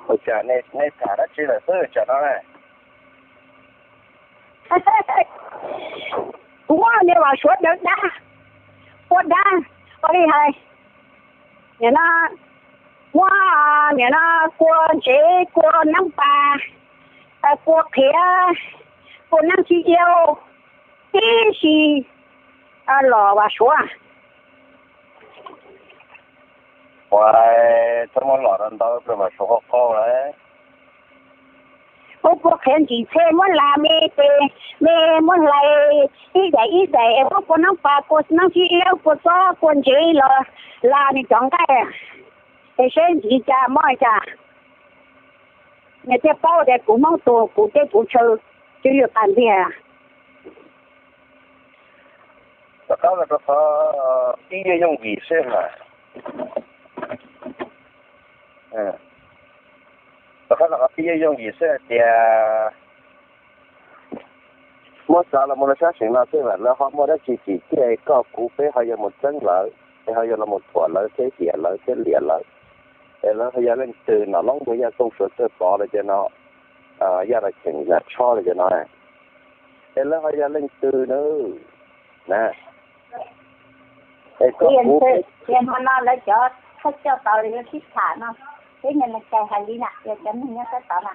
Ua cas nej tham dab tsi lawm xwb tsam no na? Kuv muab niag Vam Suav dawb dab, kua dab, ua li hais, nim no muab, nim no kua ntsev, kua neeb pas, kua qhiav, kua neeb tsib iab, tib si los Vam Suav. Ua, txhob muab los rau ntau rau Vam Suav qaug qaug lawm. Muab kua qhiav ntsim txhe muab las me tes me, muab hlais ib daim ib daim, muab kua neeb pas, kua neeb tsib iab, kua xob, kua ntsev los las nws cov nqaij, es saib ntsim cas mob cas. Nws thiaj paub tias kuv Hmoob tuag, kuv teb kuv chaw, twb yog tas ntiag. Rov qab los rau qhov pib yooj yim xwb mas. Rov qab los qhov pib yooj yim xwb hais tias muab xav los mus rau sab seem no xwb mas lawv ho muaj dab tsi tsim txiaj koj kuv peb ho yuav mus txeeb lawv, es ho yuav los mus thuam lawv thiab hiam lawv thiab liam lawv. Es lawv ho yog leej twg, Nom Loob mus Yaj Tooj Suav Txawj Pov lawv cov no, Yaj Los Cheem Nas Tshob lawv cov no, es lawv ho yog leej twg na? Es koj kuv, hmo no lawv cov thawj coj tod lawv yuav sib tham no, peb nyuag neeg cai hais li na, yog cov neeg nyob sab tod na.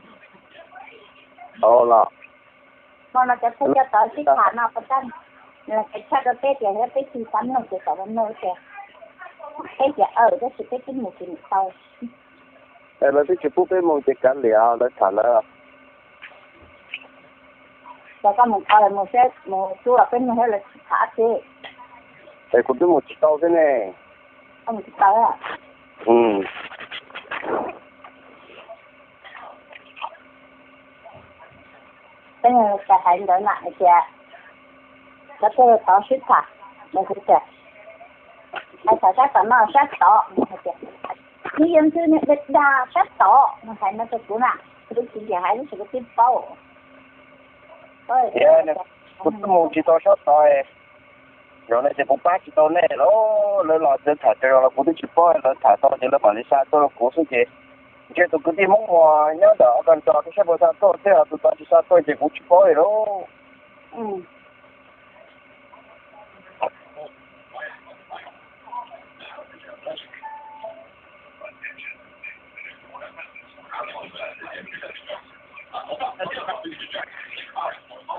Los hmo no cov thawj coj tod sib tham no, tshaj rau peb tias yog peb tsis xav mloog ces kom mloog tias, peb tias aw, tab sis peb twb mus tsis tau. Lawv twb tsis pub peb mus ces kav liam, lawv tham lawv. Ces koj mus tau mus seb, mus xub los peb mus thiab lawv tsis tham xwb. Es kuv twb mus tsis tau xwb ne. Koj mus tsis tau. Peb mus hais ntawd na hais tias cov thawj tod sib tham, nws hais tias, hais tham sab tom no sab tod, nws hais tias, nws yog nws dag sab tod, nws hais no rau kuv na, kuv twb tsis nyiam hais tab sis kuv twb paub. Kuv twb mus tsis tau sab tod, zaum no ces kuv pab tsis tau nej lawm. Lawv los lawv tham cov zaum los kuv twb tsis paub, lawv tham tau ces lawv mam li xa tuaj rau kuv xwb ces ntshe tus kwv tij Hmoob uas nyob ntawm Arkansas rau sab puas xa tuaj thiab, tus tod tsis xa tuaj ces kuv tsis paub li lauj.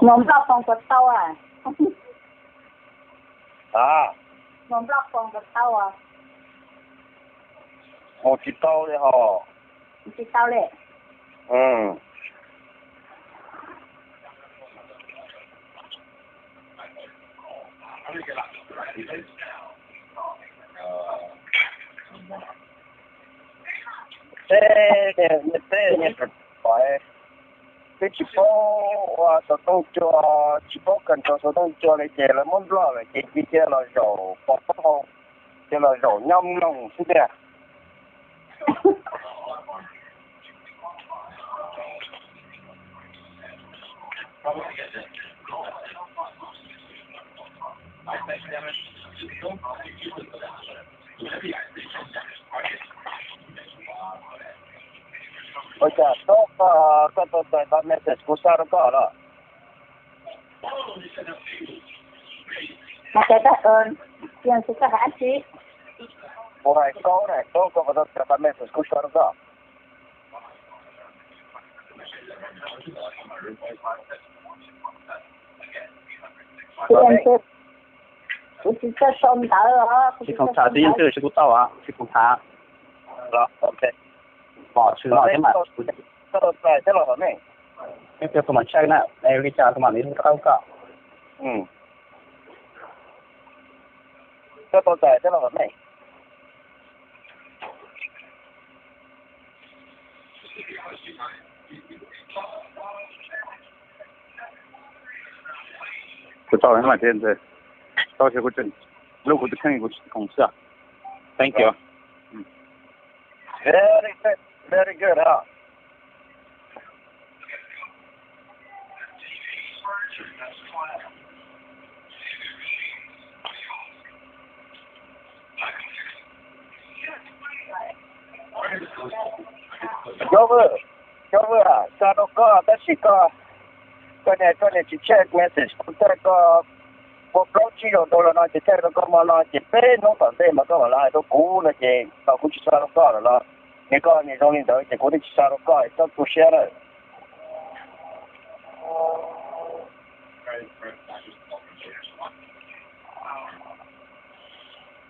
Mus Nplog Foom puas tau? Mus Nplog Foom puas tau? Mus tsis tau li hos. Tsis tau li. Peb, peb tsis paub ua xov tooj cua, tsis paub kawg rau xov tooj cua li ces lawv muab nplog lawm ces cia los zaum pov pob hau, cia los zaum nyob mloog xwb tiag. Ua cas koj, koj tau txais qhov message kuv xa rau koj los? Kuv hais Kaub na, Kaub, koj puas tau txais qhov message kuv xa rau koj? Kuv tsis tau sau ntawv os, kuv tsis tau sau ntawv. Tsis khoom tham, tsis khoom tham. Pom tshwm no thiab mas. Koj tau txais thiab los hov ne? Peb tus mas tshawj na, li cas tus mam li rau koj. Koj tau txais thiab los hov ne? Kuv tau mas, tau ces kuv tseem, lub kuv tus kheej kuv tsis khoom xwb. Thank you. Very good, very good, huh? Cov vwj, cov vwj, xa rau koj tab sis koj, koj niam, koj niam tsis check message kuv tag, koj ua plaub tsib zaus rau los no ces tag rau koj hmo no ces peb hnub tom ntej mas koj mam los hais rau kuv no ces thaum kuv tsis xa rau koj lawm los, niam, koj niam zoo li ntawd ces kuv thiaj tsis xa rau koj, txhob tu siab lawm.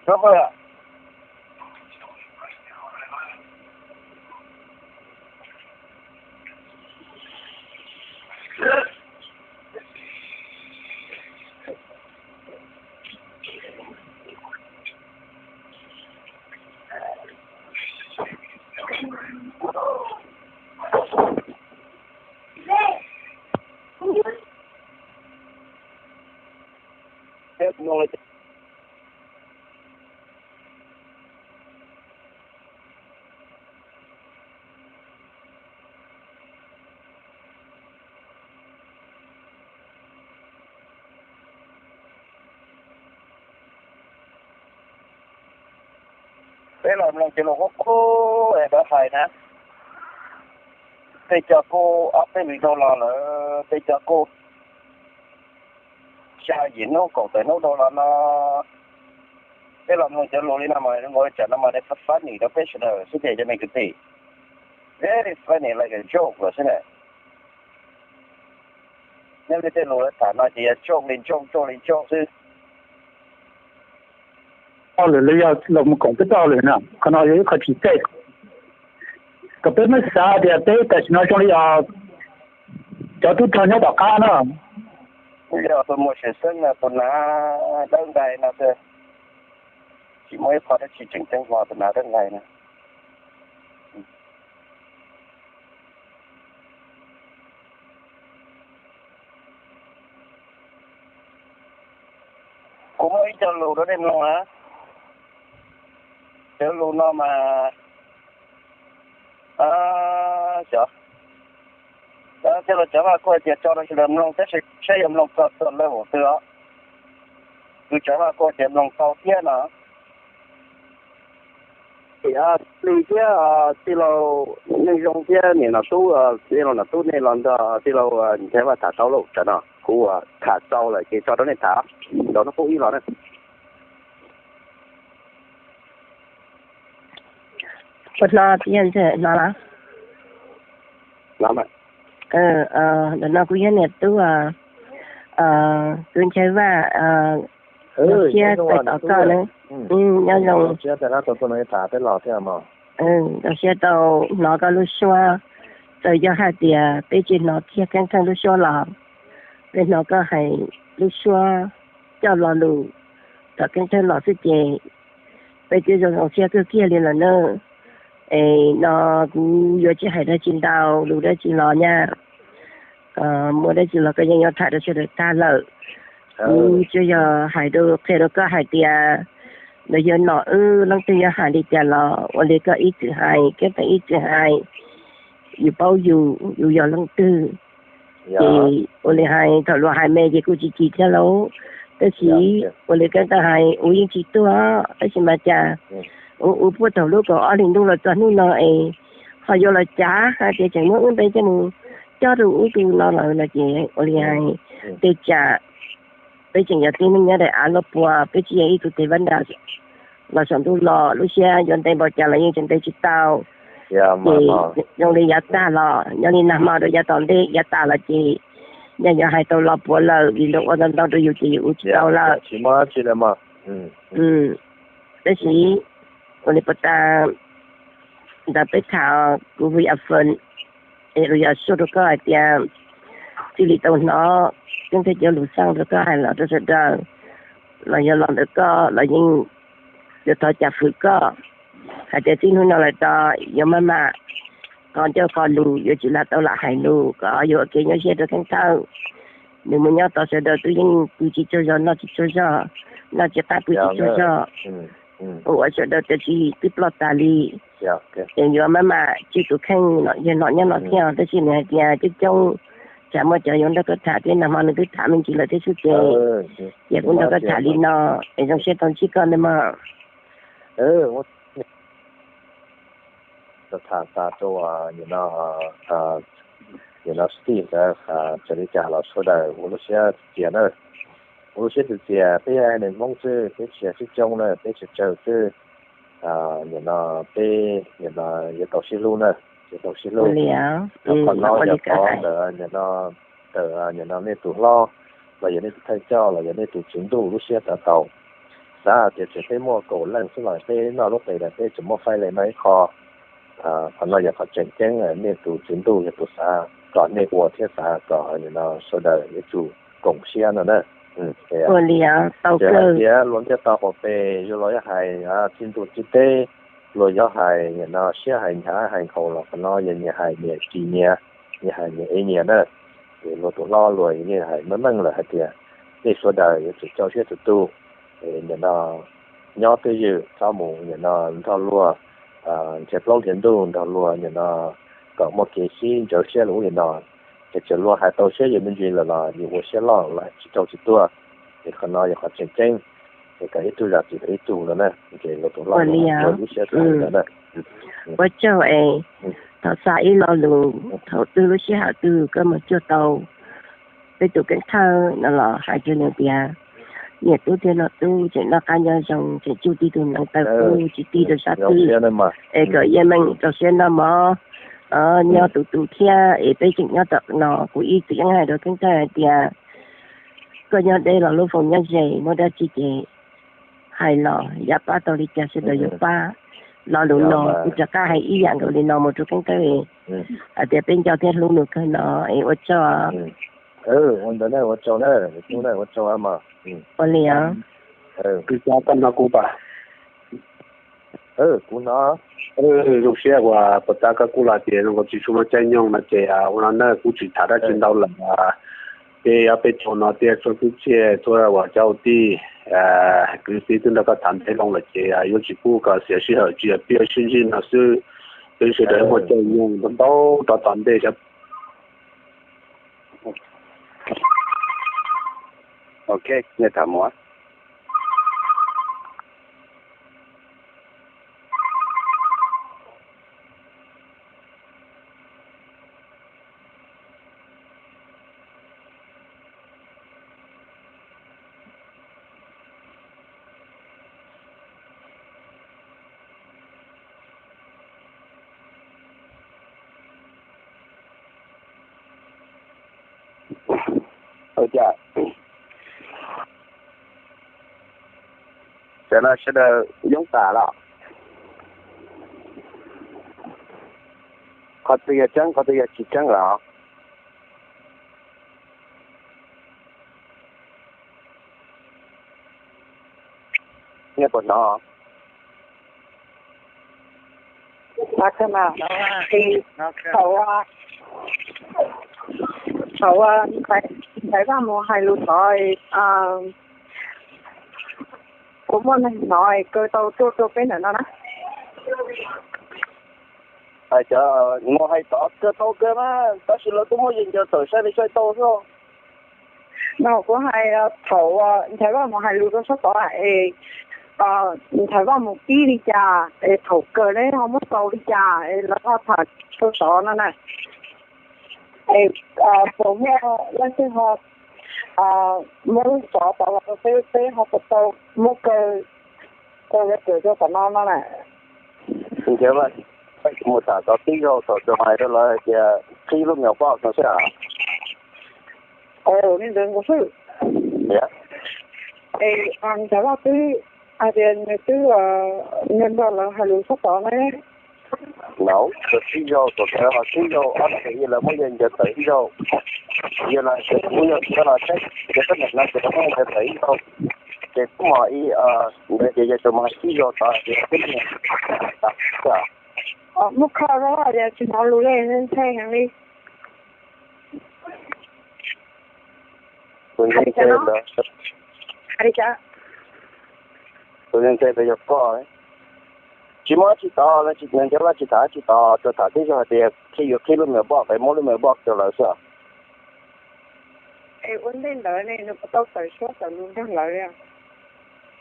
Cov vwj, Peb los mloog cov lus qub qub es lawv hais na, tej cov kuj ob peb hlis dhau los lawm, tej cov kuj xya yim hnub kaum tawm hnub dhau los no. Peb los mloog cov lus li no mas zoo nkaus li tsam no mas funny rau peb sawv daws xwb ces cov me kwv tij, very funny like a joke lawm xwb na. Nyob li tej lus lawv tham no ces yog joke li joke, joke li joke xwb. Ob lwm li yog los mus koom peb tau lwm na, qhov no yog ib qho tsis txawj. Kom peb muab xav tias peb tam sim no zoo li os, cov tub rog nyob tom qab no. Yog tus muaj sim xeeb no tus hnav dawb nqaij no xwb, tsis muaj ib qho dab tsi tseem ceeb hlo tus hnav dawb nqaij no. Kuv muaj ib co lus rau nej mloog na. Cov lus no mas, cov, cov, cov vaj kuj hais tias tso rau sawv daws mloog tab sis saib yuav mloog txog txog level twg os. Kuv cov vaj kuj hais tias mloog tau thiab no. Plig thiab tij laug Neej Zoo thiab niam Nom Tub, tij laug Nom Tub nej los nrog tij laug Nchaiv Vaj tham tau lauj, tsam no kuv tham txaus lawm ces tso rau nej tham, nrog hnub qub ib los na. Puas hnov tij yog ntxawm hnov los? Ntawm no kuv yog niam tub, kuv Nchaiv Vaj, siab tais tos koj na. Nyob zoo. Zoo siab tau hnov koj lub suab, txawm yog hais tias peb tsis hnov kiag Keeb Theej lub suab los peb hnov koj hais lub suab coj lo lus tom Keeb Theej los xwb ces peb twb zoo zoo siab kawg kiag li lawm na. Es no kuv yuav tsis hais dab tsi ntau lus dab tsi los nyab, muaj dab tsi los koj yeej yuav tham rau sawv daws tag lawm. Kuv tsuas yog hais rau qhia rau koj hais tias los yog nom wb leej twg yuav hais li cas los ua li koj ib txwm hais, Keeb Theej ib txwm hais, yus paub yus, yus yog leej twg. Ces ua li hais thaum luag hais me ces kuj tsis chim thiab lauj, tab sis ua li Keeb Theej hais ua yeej tsis tuag, tab sis mas cas ua ua puag thaum lub kaum ob hlis ntuj los txog hnub no es ho yuav los cav hais tias tseem muab wb npe coj mus cob rau ub rau no lawm no ces ua li hais tej tsam peb tseem yog tib neeg nyob daim av luaj puas, peb tsis yog ib tug tes vaj nras los saum ntuj los, lub siab yuav ntev npaum cas los yeej tseem ntev tsis tau. Ces zoo li yav tag los nyob li nag hmo rau yav tom ntej yav tas los ces yog yuav hais tau los puav lawm vim luag ua ntau ntau rau yus ces yus ua tsis tau lawm. Tab sis ua li puas tas ntawd peb tham kuv hu yam fun es kuv yog suaj rau koj hais tias txij li tau hnov Keeb Theej cov lus xaj rau koj hais los rau sawv daws los yog los ntawm koj los yeej yuav thov cav fwm koj hais tias txij hnub no lawm tso yuav maj mam qhov ncauj qhov lus yuav tsis lam tau lam hais lus kom yuav ua kev nyuaj siab rau Keeb Theej. Nws mus nyob tos sawv daws twb yeej pw tsis tsaug zog noj tsis tsaug zog, noj tsis qab pw tsis tsaug zog, ua ua sawv daws tias tsis twb ploj tas li. Ces yuav maj mam tswj tus kheej yog nom nyob no thiab tab sis nws hais tias coob coob tsam muaj cov yuav nrog koj tham thiab nag hmo nws twb tham me ntsis lawm thiab xwb ces, ces kuv nrog koj tham li no es zoo siab tau ntsib koj nawb mog. Tau tham tas rau nim no, nim no Steve ntawd, txawm li cas los sawv daws ua lub siab txias na. Ua lub siab txias, peb yog neeg Hmoob xwb, peb tsis yog sib coob na, peb tsis tsawg xwb. Nim no peb nim no yuav tau sib hlub na, yuav tau sib hlub. Qhov no yog qhov ntawm nim no, ntawm nim no nej tus hlob los yog nej tus thawj coj los yog nej tus tswv ntuj lub siab xav tau. Xav hais tias tseem peb muaj kaum leej xwb los peb noj lub qe ntawd peb tseem muaj faib le no ib qho. Qhov no yog qhov tseem ceeb, nej tus tswv ntuj yog tus xav kom nej ua thiab xav kom nim no sawv daws yuav tsum koom siab no na. Hais tias luag ntiaj teb qaum pes, luag yuav hais txij ntuj txij teb, luag yuav hais nim no siab hais hnyav hais nkhaus los qhov no yog nyias hais nyias ris nyias, nyias hais nyias ev nyias na. Ces luag tus hlob luag yeej hais meej meej lawm hais tias nej sawv daws yuav tsum rau siab tu tu, nim no nyob twj ywm, txhob mus nim no nrog luag nrhiav plaub nrhiav ntug, nrog luag nim no kom muaj kev sib ntxhov siab li ub li no. Ces txawm luag hais tau siab yus me ntsis lawm los yus ua siab loj los tsis raug tsis tuag. Ces qhov no yog qhov tseem ceeb, ces kom ib tug zam txim rau ib tug no na. Ces luag tus hlob luag lub siab xav li ntawd na. Ua tsaug es thov xa ib lo lus thaum twg lub sij hawm twg koj mus cuag tau peb tus Keeb Thawj no los hais rau nws tias niam tub thiab no tub tseem noj qab nyob zoo, tseem tsuj tib tug neev taw tub tsis tib rau sab twg, es kom yeej meem rau siab noj mov, nyob tus tus thiab es peb tseem nyob tom no. Kuv ib txwm yeej hais rau Keeb Thawj hais tias koj nyob deb los lub foom nyob ze, muaj dab tsi ces hais los yam pab tau li cas sawv daws yuav pab. Lo lus no kuv rov qab hais ib yam nkaus li no mus rau Keeb Thawj hais tias peb nco thiab hlub nws kawg no es ua tsaug. Ua ntawd na, ua tsaug na, ua tsaug mas. Ua li os. Kuv no kuv pam. Kuv no zoo siab uas puas tas koj kuj los tias zoo nkaus tsis tshua muaj caij nyoog no ces ua no na kuv tsis tham dab tsi ntau lawm. Peb ob peb caug no thiab txhua kwv tij txhua uas cov ua tij kwv tij twb nrog koj tham ntev loo lawm ces yuav tsis pub kom xiam sij hawm, tsis yog peb sib ntsib no xwb, peb sawv daws muaj caij nyoog ntau ntau rov tom ntej xyov. Ok, nej tham mus. Ua cas sawv daws, sawv daws yoob tas los? Qhov twg yog tseeb, qhov twg yog tsis tseeb los? Nej puas hnov? Thaum, thaum ntxhais Vaj mus hais lus tod, puas muaj neeg hnov kaw tau tuaj rau peb ntawm no na? Hais cov mus hais tod kaw tau kaw mas, tab sis lawv kuj muab yees ncaws tawm saib li saib tau xwb. No kuv hais thaum ntxhais Vaj mus hais lus rau sab tod es ntxhais Vaj mus pib li cas es thaum kawg neb ho muab tau li cas es lawv ho tham rau tod no na. Es puas muaj leej twg ho muab lub xov tod los rau peb, peb ho puas tau muab kaw, kaw lawv kaw rau tom no no na? Ntxhais Vaj mus tham tau tib zaug thaum txawm hais rau lawv hais tias qhib lub me nyuam poj no xwb. Ua li ntawd nkaus xwb. Es ntxhais Vaj twb hais tias nws twb, nws nrog lawv hais lus sab tod ne. Tau tib zaug thaum txawm ho tib zaug ob txhais lawv muab yees ncaws tawm ib zaug. Yog no ces kuv yog cov los saib cov teeb meem no ces lawv muab yees ncaws tawm ib zaug. Ces kuv mam li ntawd ces yog tus mus hais tib zaug tod ces twb muab kho rau yog tsis hnov lus li, ntshai heev li. Tus ntxhais ntawd, tus ntxhais ntawd yog koj. Tsis muaj dab tsi tod, nws ntxhais Vaj tsis tham dab tsi tod, tsuas tham tib zaug hais tias qhib, yuav qhib lub me nyuam poj es muab lub me nyuam poj rau lawv xwb. Es ua ntej ntawd ne nws puas tau tawm suab tawm lus nrog lawv?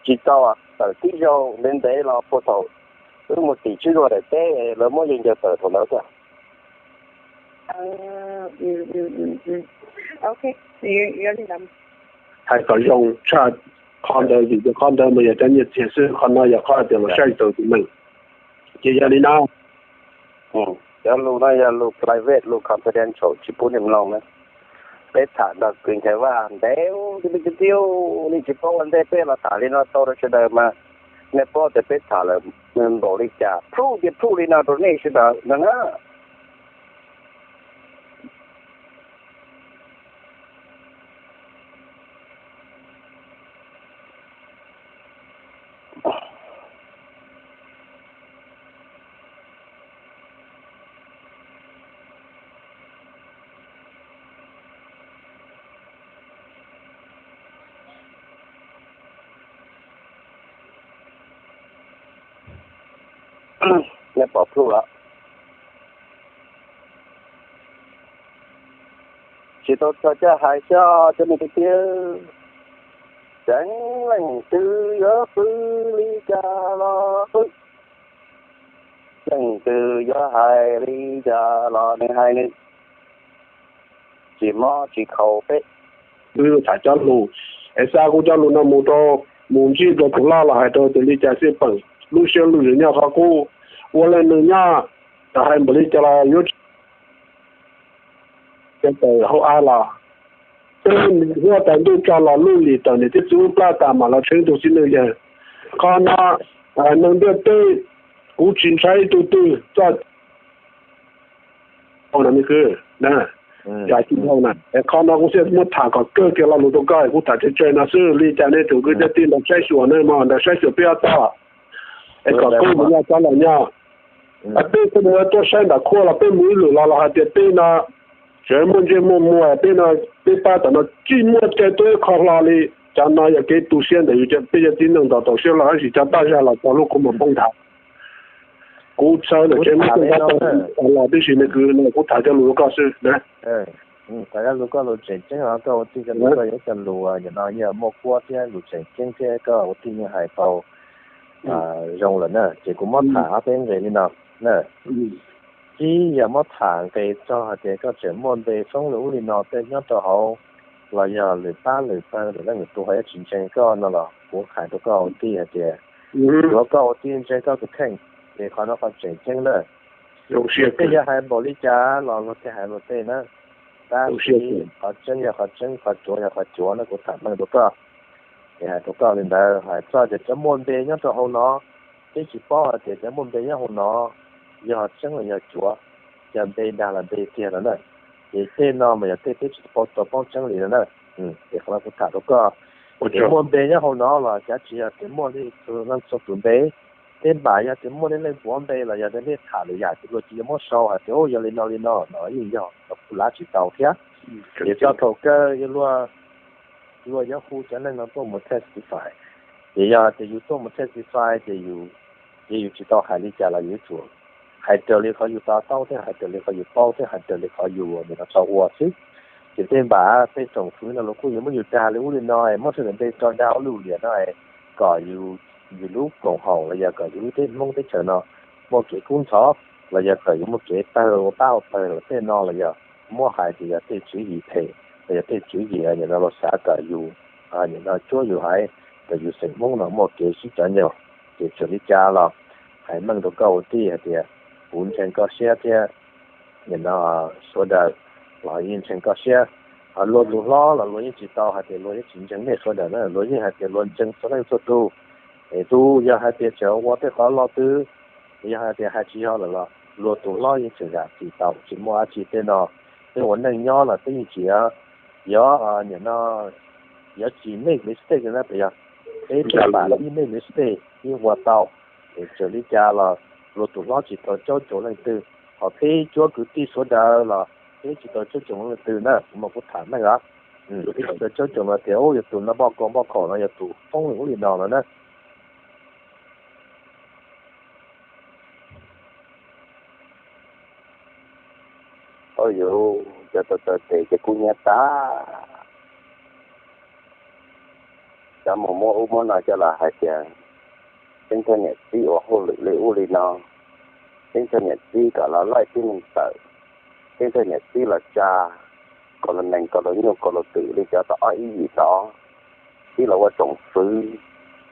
Tsis tau, tawm tib zaug ntev ntev los puag thaum Wb mus tim tswb dua daim teb, lawv muab yeej ncaws tawm thaum ntawd xwb. Hais kom zoo tshaj qhov ntawd, vim tias qhov ntawd mas yog cov nyiaj txiag xwb, qhov no yog qhov tias los saib tau tus neeg. Ces yog li no, cov lus no yog lus private, lus confidential, tsis pub nej mloog na. Peb tham nrog Kws Nchaiv Vaj ntev tiw tiw, nej tsis paub, ua ntej peb los tham li no tau rau sawv daws mas nej paub tias peb tham lawm npaum li cas, plhuj tias plhuj li no rau nej sawv daws no na. Nej pom plhuj lawm. Tsis tau txog caij hais xyov cov me kwv tij, tseem leej twg yuav qw li cas los qw, leej twg yuav hais li cas los nws hais nws, tsis mob tsis khaus peb. Wb tham cov lus, es xa kuv cov lus no mus rau, mus ntsib rau tus hlob los hais rau tias li cas xij peem, lub siab lub ntsws nyob qhov qub, ua leej nws nyob, txawm hais npaum li cas los yuav tsis tawm hauv av los, tej huab tais ntuj tso los luj lim tawm niam thiab txiv lub plab tas mam los tshee tus txiv neej yawg. Qhov no, neeg ntiaj teb, kuv tsis ntshai ib tug twg txoj Es qhov no kuv thiaj muab tham kom kawg kiag lo lus rau koj, kuv tham tsawg tsawg no xwb, li cas nej tsoom kwv tij nrog saib xyuas na, nrog saib xyuas peb ob tog, es kom koj mus nyob txog los nyob. Peb kuj mus tuaj saib nram khuab los peb mus ib lwm los los hais tias peb no tseem muaj ntsej muaj muag, peb no peb pab tom no tsis muaj cai tuaj ib qho hlo li. Cov no yog kev tu siab ntawm yus, peb cov txiv neej ntau tau siab loj tab sis cov pab zaj los txog lub kua muag poob nthav. Kuv txhawj ntawm tsev muab txog los tib si, nws kwv no kuv tham cov lus rau koj xwb na. Tham cov lus, koj lus tseem ceeb os, koj ua tij cov lus, koj yuav cov lus no yeej muaj kuab thiab lus tseem ceeb thiab koj ua tij yeej hais tau zoo lawm na. Ces kuv muab tham ob peb nqe li no na. Ib, yog muab tham nqe txog hais tias koj tseem muaj npe foob li ub li no tej nyob rau hauv, los yog lwm pab lwm pawg lwm leej lwm tus ho yuav tsis ntseeg koj no los kuv hais rau koj ua tij hais tias, yuav koj ua tij ntseeg koj tus kheej, ces qhov no qhov tseem ceeb na. Tej yog hais npaum li cas los luag thiaj hais luag tej na. Tab sis qhov tseeb yog qhov tseeb, qhov cuav yog qhov cuav na, kuv tham meej rau koj. Es hais rau koj li ntawd, hais txog tias cov muaj npe nyob rau hauv no, peb tsis paub hais tias cov muaj npe nyob hauv no yog tseeb los yog cuav, yog npe dag los npe tiag no na. Ces tej no mas yog tej peb tsis tau paub tseeb li no na. Ces qhov no kuv tham rau koj, cov muaj npe nyob hauv no los kav tsis yog tias muaj li txhua leej txhua tus npe. Tej npam yog tias muaj li leej puav npe los yog tias nej tham lwm yam ces luag tsis yuav muab sau hais tias yog li no li no no, yeej yog kuv lav tsis tau thiab. Ces txog thaum kawg luag yuav hu cov neeg no tuaj mus testify. Ces yog tias yus tuaj mus testify ces yus, ces yus tsis tau hais li cas los yus yuav tsum hais raws li qhov yus to taub thiab hais raws li qhov yus paub thiab hais raws li qhov yus nim no tau ua xwb. Ces tej npam tej tsoom fwv no los kuj yuav muab yus dag li ub li no, muab sawv daws npe tso dag ua luj liam no, kom yus, yus lub koom haum los yog kom yus lub teb Hmoob teb chaws no muaj kev kub ntxhov, los yog kom yus muaj kev tawg ua pab ua pawg los tej no, los yog muab hais tias yog tej tswv yim phem, los yog tej tswv yim nim no luag xav kom yus, nim no cuab yus haiv, kom yus xeem Hmoob no muaj kev sib cov nyom. Ces txawm li cas los hais meej rau koj ua tij hais tias kuv ntseeg koj siab thiab nim no sawv daws los yeej ntseeg koj siab. Luag tus hlob los luag yeej tsis tau hais tias luag yeej tsis ntseeg nej sawv daws na, luag yeej hais tias luag ntseeg txhua leej txhua tus. Es tus yog hais tias tseem ua tej qhov lo twg, yog hais tias hais tsis yog lawm los luag tus hlob yeej tseem zam txim tau, tsis muaj dab tsi tej no. Peb ua neej nyob los peb yeej tsis yog nim no yuav tsis make mistake na, peb yog peb peb pam ib make mistake ib ua tau, es txawm li cas los luag tus hlob tsis tau caub coom leej twg, ho peb cuab kwv tij sawv daws los peb tsis tau caub coom leej twg na, kuv mas kuv tham meej os. Peb tsis tau caub coom los tias yog tus no npoj koo npoj khaum no yog tus foob li ub li no no na. Ua yus cov tau taw tes ces kub hnyiab tas, cov mus muab ub muab no coj los hais tias Ceeb tsheej niam txib ua hauj lwm li ub li no, ceeb tsheej niam txib kom los laij tib neeg tawm, ceeb tsheej niam txib los tsa kom los nees kom los nyuj kom los twm li cov tau ob ib yim tod, txib los ua tsoom fwv,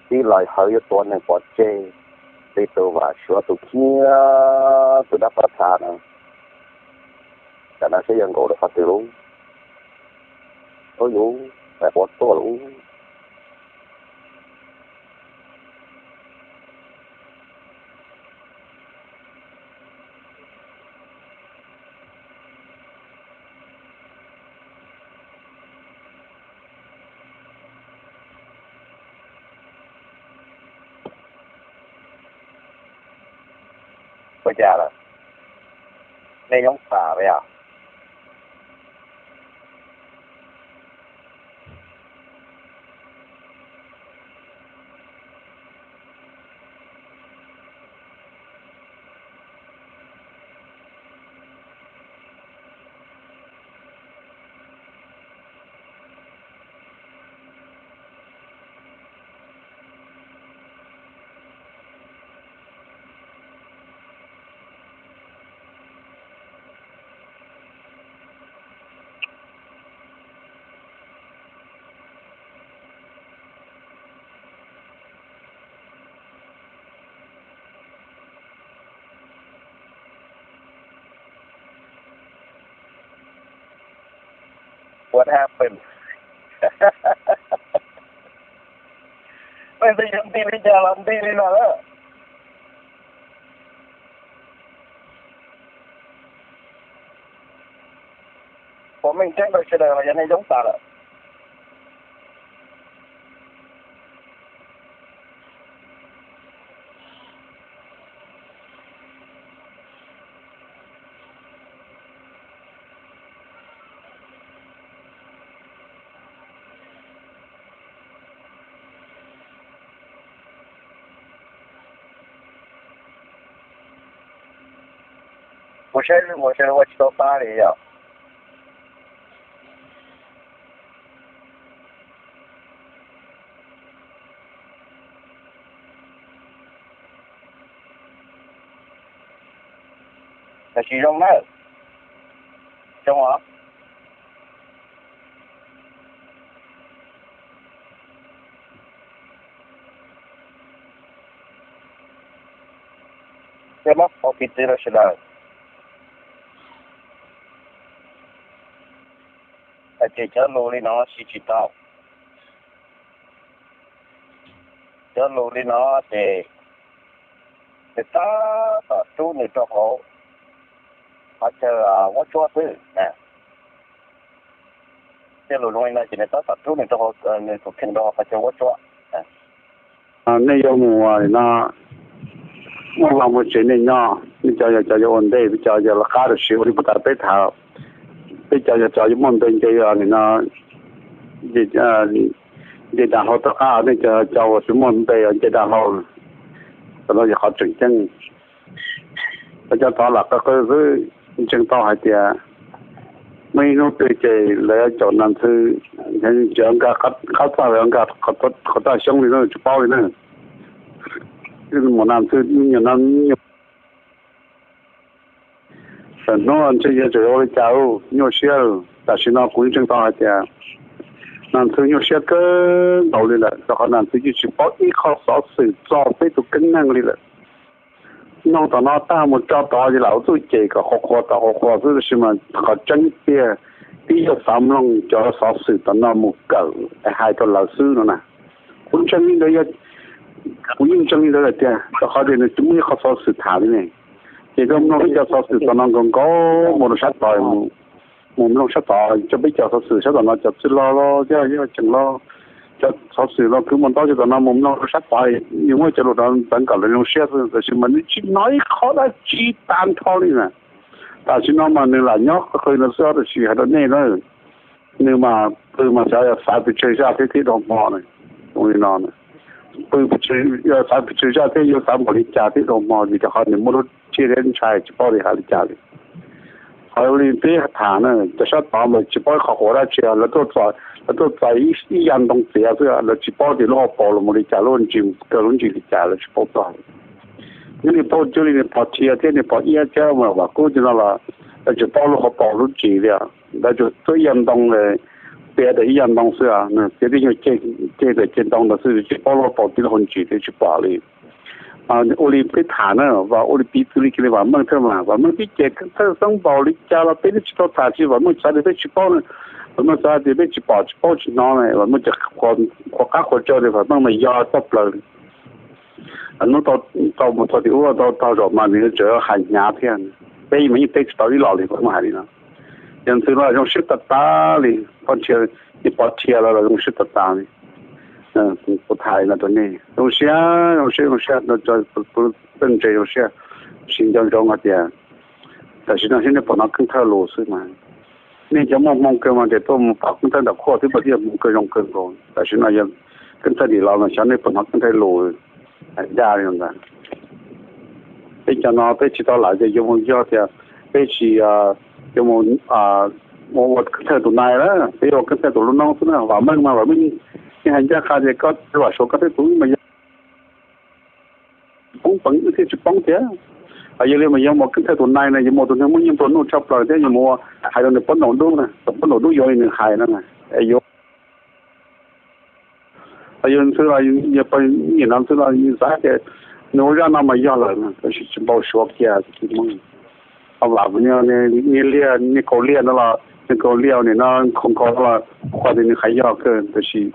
txib los hawv yuav tua neeg pov tseg, li tus Vam Suav tus khiav tus dab pab txha no, tam no saib yuav nkaum rau qhov twg lub, ub yus, pais quav tuaj lub. Ua cas lawm? Nej yoob tas li os. What happened? Peb twb yuav nti li cas los nti li no lawm. Ua meej tseeb rau sawv daws los yog nej yoob tas lawm? Mus saib mus saib ua tsis tau pab li yom. Tam sis zoo na, zoo os. Peb muab qhov kev txiv rau sawv daws. Hais tias cov lus li no siv tsis tau. Cov lus li no ces nws tab tom rub nws rau hauv qhov chaw vuab tsuab xwb. Tej lus zoo li no ces nws tab tom rub nws rau hauv, nws tus kheej rau hauv qhov chaw vuab tsuab. Nej yuav mus no, muaj vaj muaj tsev nej nyob, nej cov yog cov yuav ua ntej, peb cov yog lawv qab rau siav ua li puag ta peb tham. Peb cov yog cov yuav muaj npe nce li no, nce dag hlau rov qab, nej cov cov uas tsis muaj npe nce dag hlau. Qhov no yog qhov tseem ceeb. Lawv cov tod lam qw qw xwb, ntseeg tau hais tias muaj ib hnub twg ces lawv caum Nas Ntxhw, nkag qab txaj los nkag qhov txaj xyoob li na tsis paub li na. Mus Nas Ntxhw nyuam, tawm hnub ntshe yuav tsum ua li cas, nyuaj siab. Tam sim no kuv yeej ntseeg tau hais tias Nas Ntxhw nyuaj siab kawg nkaus li lawm, rau qhov Nas Ntxhw yeej tsis paub ib qho xov xwm txog peb tus keeb neeg li lawm. Noog tom no tag mus tso tod ces lam ua txuj cem kom qhuas qhuas tom qhuas qhuas xwb, tab sis mas qhov tseeb tiag, peb yuav xav mloog cov xov xwm tom no mus kawm hais rau lawv xwb no na. Kuv ntseeg li ntawd, kuv yeej ntseeg li ntawd lawm tiag, rau qhov tias nws tsis muaj ib qho xov xwm tham li ne. Ces koj mloog peb cov xov xwm tom no nkaus nkaus mus rau sab tod, mus mloog sab tod, cov peb cov xov xwm sab tom no cov txwj laug los cov yog tseem laug, cov xov xwm los kwv mus ntaub cov tom no mus mloog rau sab tod, nws muab cov lus no ntawd kom lawv zoo siab xwb, tab sis mas nws tsis hnov ib qho dab tsi tag nrho li na. Tam sim no mas nws lam nyob qw qw no xwb, tab sis hais rau nej na, nws mas pw mas xav xav pes tsawg zaj thiab thiab dhau hmo na, zoo li no, pw xav pes tsawg zaj thiab yuav xav npaum li cas thiab dhau hmo, vim rau qhov nws muaj lub tsiab thiab ntshai tsis paub li hais li cas li. Ua li peb tham na, cov sab tod mas tsis paub qhov quav dab tsi, lawv tuaj txais ib yam ntoo txiav xwb, lawv tsis paub tias lub hauv paus los mus li cas, lub ntsis kawg lub ntsis li cas, lawv tsis paub txog. Nyob li phauj Cub li nws pom rhia thiab nws pom iab thiab mas Vam Kub cov no los lawv tsis paub lub hauv paus lub ntsis li, lawv tsuas tuaj ib yam ntoo, txiav tias ib yam ntoo xwb, txiav tib nyuag ceg ntawm ceg ntoo ntawd xwb, tsis paub lub hauv paus tib lub hauv ntsis thiab tsis pom li. Ua li peb tham na, Vam, ua li piv txwv li kiag li Vam Meej thiab mas Vam Meej twb ces Keeb Thawj xeeb npaum li cas los peb twb tsis tau tham, tsis Vam Meej xav tias peb tsis paub na, Vam Meej xav tias peb tsis pom tsis paub tsis hnov na, Vam Meej ces qhuas qab qhuas tsawv tias Vam Meej mas yog txoj plaws li. Hnub tau mus txog tim ub tau tog zaum mas nws tseem hais hnyav thiab, peb mas yeej teb tsis tau ib los li, Vam Meej hais li no. Yog ntxwg no zoo siab tas tas li, poj nrhia, yeej pom rhia lawm los zoo siab tas tas li. Kuv tham li no rau nej, zoo siab, zoo siab, zoo siab, txawj ntse zoo siab, sim nco ntsoov hais tias tam sim no xwb nej puas hnov Keeb Thawj lus xwb mas. Nej cov muaj hmoo kawg mas ces tuaj mus pom Keeb Thawj nram qhuaj twb pom thiaj hmoo kawg zoo kawg nkaus. Tam sim no yog Keeb Thawj dim los mas xyov nej puas hnov Keeb Thawj lus ncaj li ntawd. Peb cov no peb tsis tau lam ces yuav mus yog tias peb tsis yuav mus ua Keeb Thawj tus nai lawm, peb yuav ua Keeb Thawj tus lub noob xwb na. Vam Meej mas Vam Meej yeej hais ncaj qha tias koj Vam Suav koj thiab kuv mas yog poob peev wb thiaj tsis poob thiab. Yog li mas yuav mus Keeb Thawj tus nai na, yuav mus tus neeg muaj nyiaj nplua nuj tshaj plaws thiab yuav mus hais rau nws pab ntaus dub na, pab ntaus dub yuav li nws hais no na. Es yuav, yog ntxwg los, yog pab nyiam no ntxwg los xav tias nws ua zaj no mas yog lawm, tab sis tsis npau suav kiag tsis Hmoob. Vam, niag liaj, niag kaus liaj no los, niag kaus liaj nim no nkhaus nkaus no los qhuas tias nws hais yog kawg, tab sis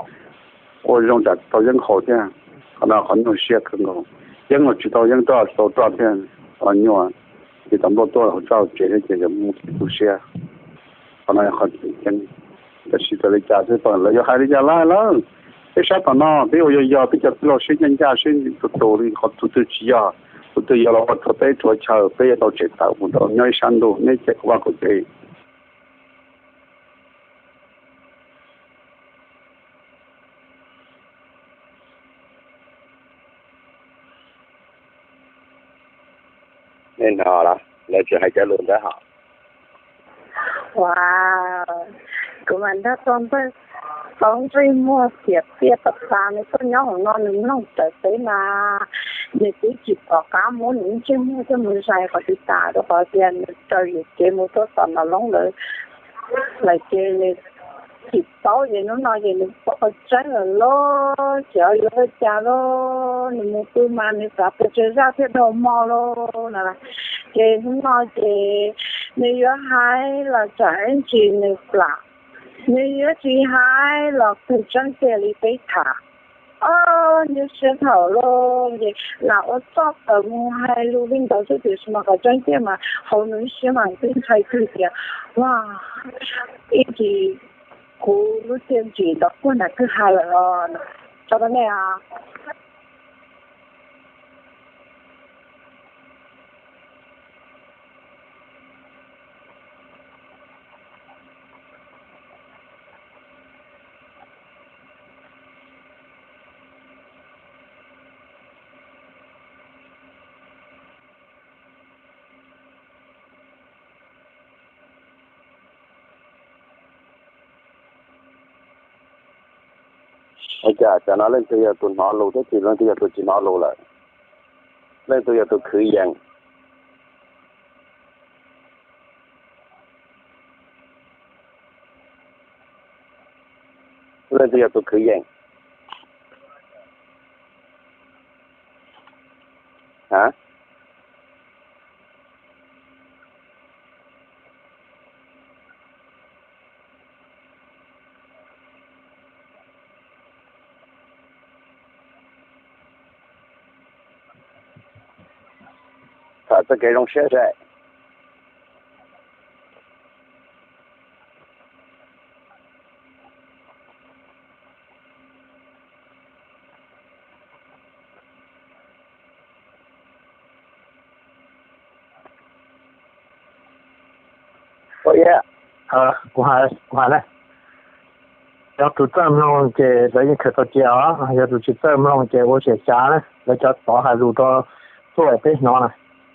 ua zoo tsam tau Yeeb haus thiab. Qhov no qhov nyuaj siab kawg nkaus. Yeeb los tsis tau, Yeeb roj tsis tau roj thiab, qhov nyuaj. Ces tau nplooj tuaj hauv txaj hauv tsev thiab ces yog Hmoob tu siab. Qhov no yog qhov tseem ceeb. Tab sis txawm li cas xwb, lawv yuav hais li cas los hais lawm. Peb sab tom no peb ua yog yog, peb cov tij laug siab ncaj ncaj siab tus tus li, qhov tus twg tsis yog, tus twg yuav los ua rhuav teb rhuav chaw, peb yuav tau tseem tawm mus rau nyob ib sab ntuj, neb cem kuv vaj kuv tsev. Nej hnov los? Lawv tseem hais cov lus ntawd hos. Ua, kuv mas nrog tau ntsej muag tiam tiaj tas tas, nws tuaj nyob hauv no nws mloog raws peb mas nws twb tsis pom qab muab nws ntsej muag coj mus zais qhov twg tas rau qhov tias nws raws yus kev mus tuaj tom Nom Loob lawm. Lawm ces nws tsis paub ces hnub no ces nws paub qhov tseeb lawm lauj, ces yuav ua cas lauj, nws mus pw mas nws xav pw tsawg zaj thiaj dhau hmo lauj no. Ces hnub no ces nws yuav hais los tsam ib ntsis nws plam, nws yuav tsis hais los kawg tseeb tiag li peb tham. Ob, nyuaj siab thaum lauj, ces lam ua txoj tawm mus hais lus li ntawd xwb tiam sis mas qhov tseeb tiag mas hauv nws siab mas twb ntshai twg tias, ua, ib ntsis kuv lub tiaj ntsim ntawd puag nram kwj ha lawm os. Tso rau nej os. Ua cas cov no leej twg yog tus hnov lus thiab leej twg yog tus tsis hnov lus lawm? Leej twg yog tus khwv yees? Leej twg yog tus khwv yees? Ha? Tham txoj kev zoo siab seb. Kuv hais na, yog tus txawj mloog ces lawv yeej khaws tau cia os, yog tus tsis txawj mloog ces ua xyem xyav na, lawv cov tod hais lus rau tuaj peb hnov na.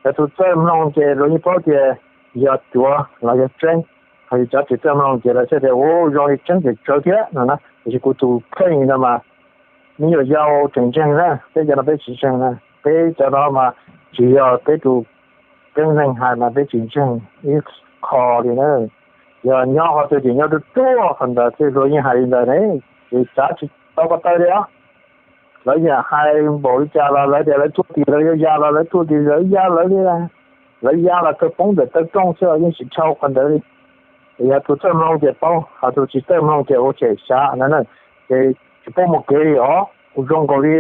Yog tus txawj mloog ces luag yeej paub tias yog cuav los yog tseeb. Ho yus cov tsis txawj mloog ces lawv thiaj tias ua zoo li tseeb ces tsawv thiab no na. Tiam sis kuv tus pheej no mas me nyuam yaus tseem ntseeg na, peb cov no peb tsis ntseeg na. Peb cov no mas tsis yog peb tus keeb neeg hais mas peb tsis ntseeg ib qho li na. Yog nyob qhov twg ces nyob ruaj ruaj qhov ntawd thiaj luag yeej hais li ntawd ne. Ces xav tsis tau ko taw li os. Lawv yeej hais npaum li cas los lawv tias lawv tuaj tim lawv ya los lawv tuaj tim lawv ya lawv li. Lawv ya los kawg poob ntawm taw rooj xwb yeej tsis dhau qhov ntawd li. Yog tus txawj mloog ces paub, ho tus tsis txawj mloog ces ua tseem xav no na. Ces tsis paub mus kev li os, kuv zoo nkaus li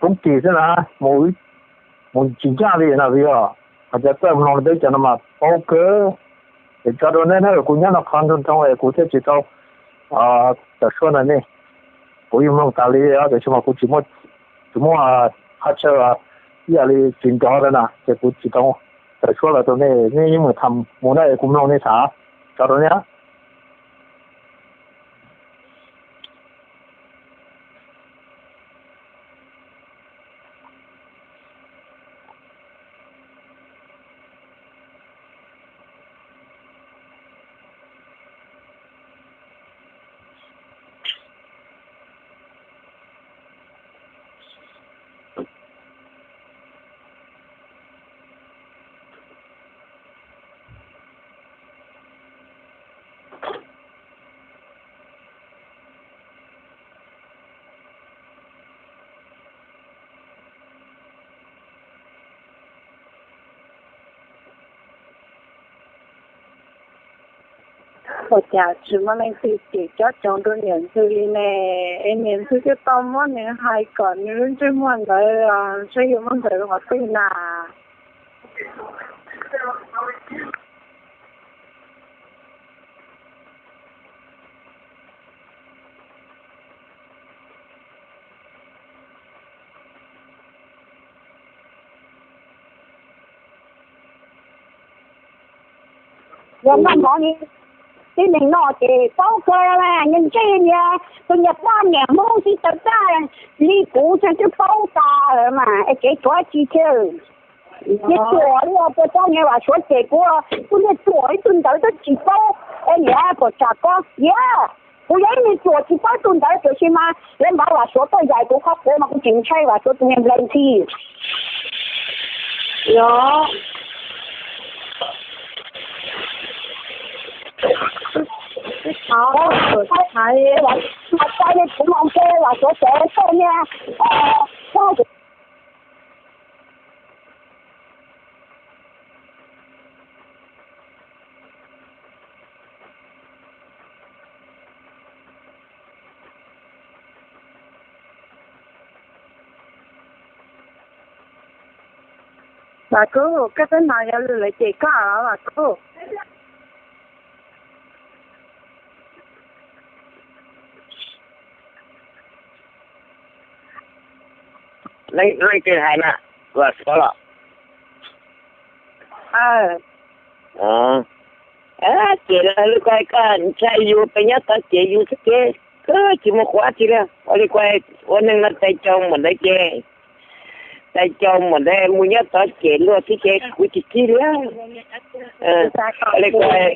tub kis xwb na, mus tsis ncaj li no li os. Ho cov txawj mloog li peb cov no mas paub kawg. Ces tso rau nej na, kuv nyob no qhov nroo nroo es kuv thiaj tsis tau tawm suab ntawm nej. Kuv yeej mloog tas li os, tiam sis mas kuv tsis muaj, tsis muaj qhov chaw ib yam li tsis nrov ntawd na, ces kuv tsis tau tawm suab los rau nej, nej yeej meem tham mus na, kuv mloog nej tham. Tso rau nej. Ua cas tsis muaj leej twg cem cob coob rau niam ntxwg li ne? Es niam ntxwg twb tau muab nws hais kom nws lub ntsej muag ntawd saib yuav muab ntawd qhov twg na. Yog noj mov li tib neeg no ces paub kawg, ntsej niag tus niam poj niam Hmoob tsis tawv tag li kuv thiaj twb paub tas mas es kev tshuav tsis tsawg. Niag ruam li puas txog niag Vam Suav cem kuv, kuv niag ruam ib tug ntawd twb tsis paub es niam puas tsam koj tiag. Kuv yog ib niag ruam tsis paub tus ntawd tiam sis mas lawv npaj Vam Suav tuaj yaim kuv qhov quav mas kuv tseem ntshai Vam Suav tus niag nplaig ntxhi. Yog, kuv mam npe Vam Suav tsev tuaj niag, Vam Kub, koj twb hnov yog lwm lawv cem koj los Vam Kub? Leej twg hais na? Vam Suav los? Ces li kuj koj ntshai yus pes nyob tod ces yus xwb ces koj tsis muaj qhuav tsi li. Ua li kuj ua neeg no tais caus npaum ntawd ces, tais caus npaum ntawd mus nyob tod ces luag xwb ces kuv tsis khib li. Ua li kuj,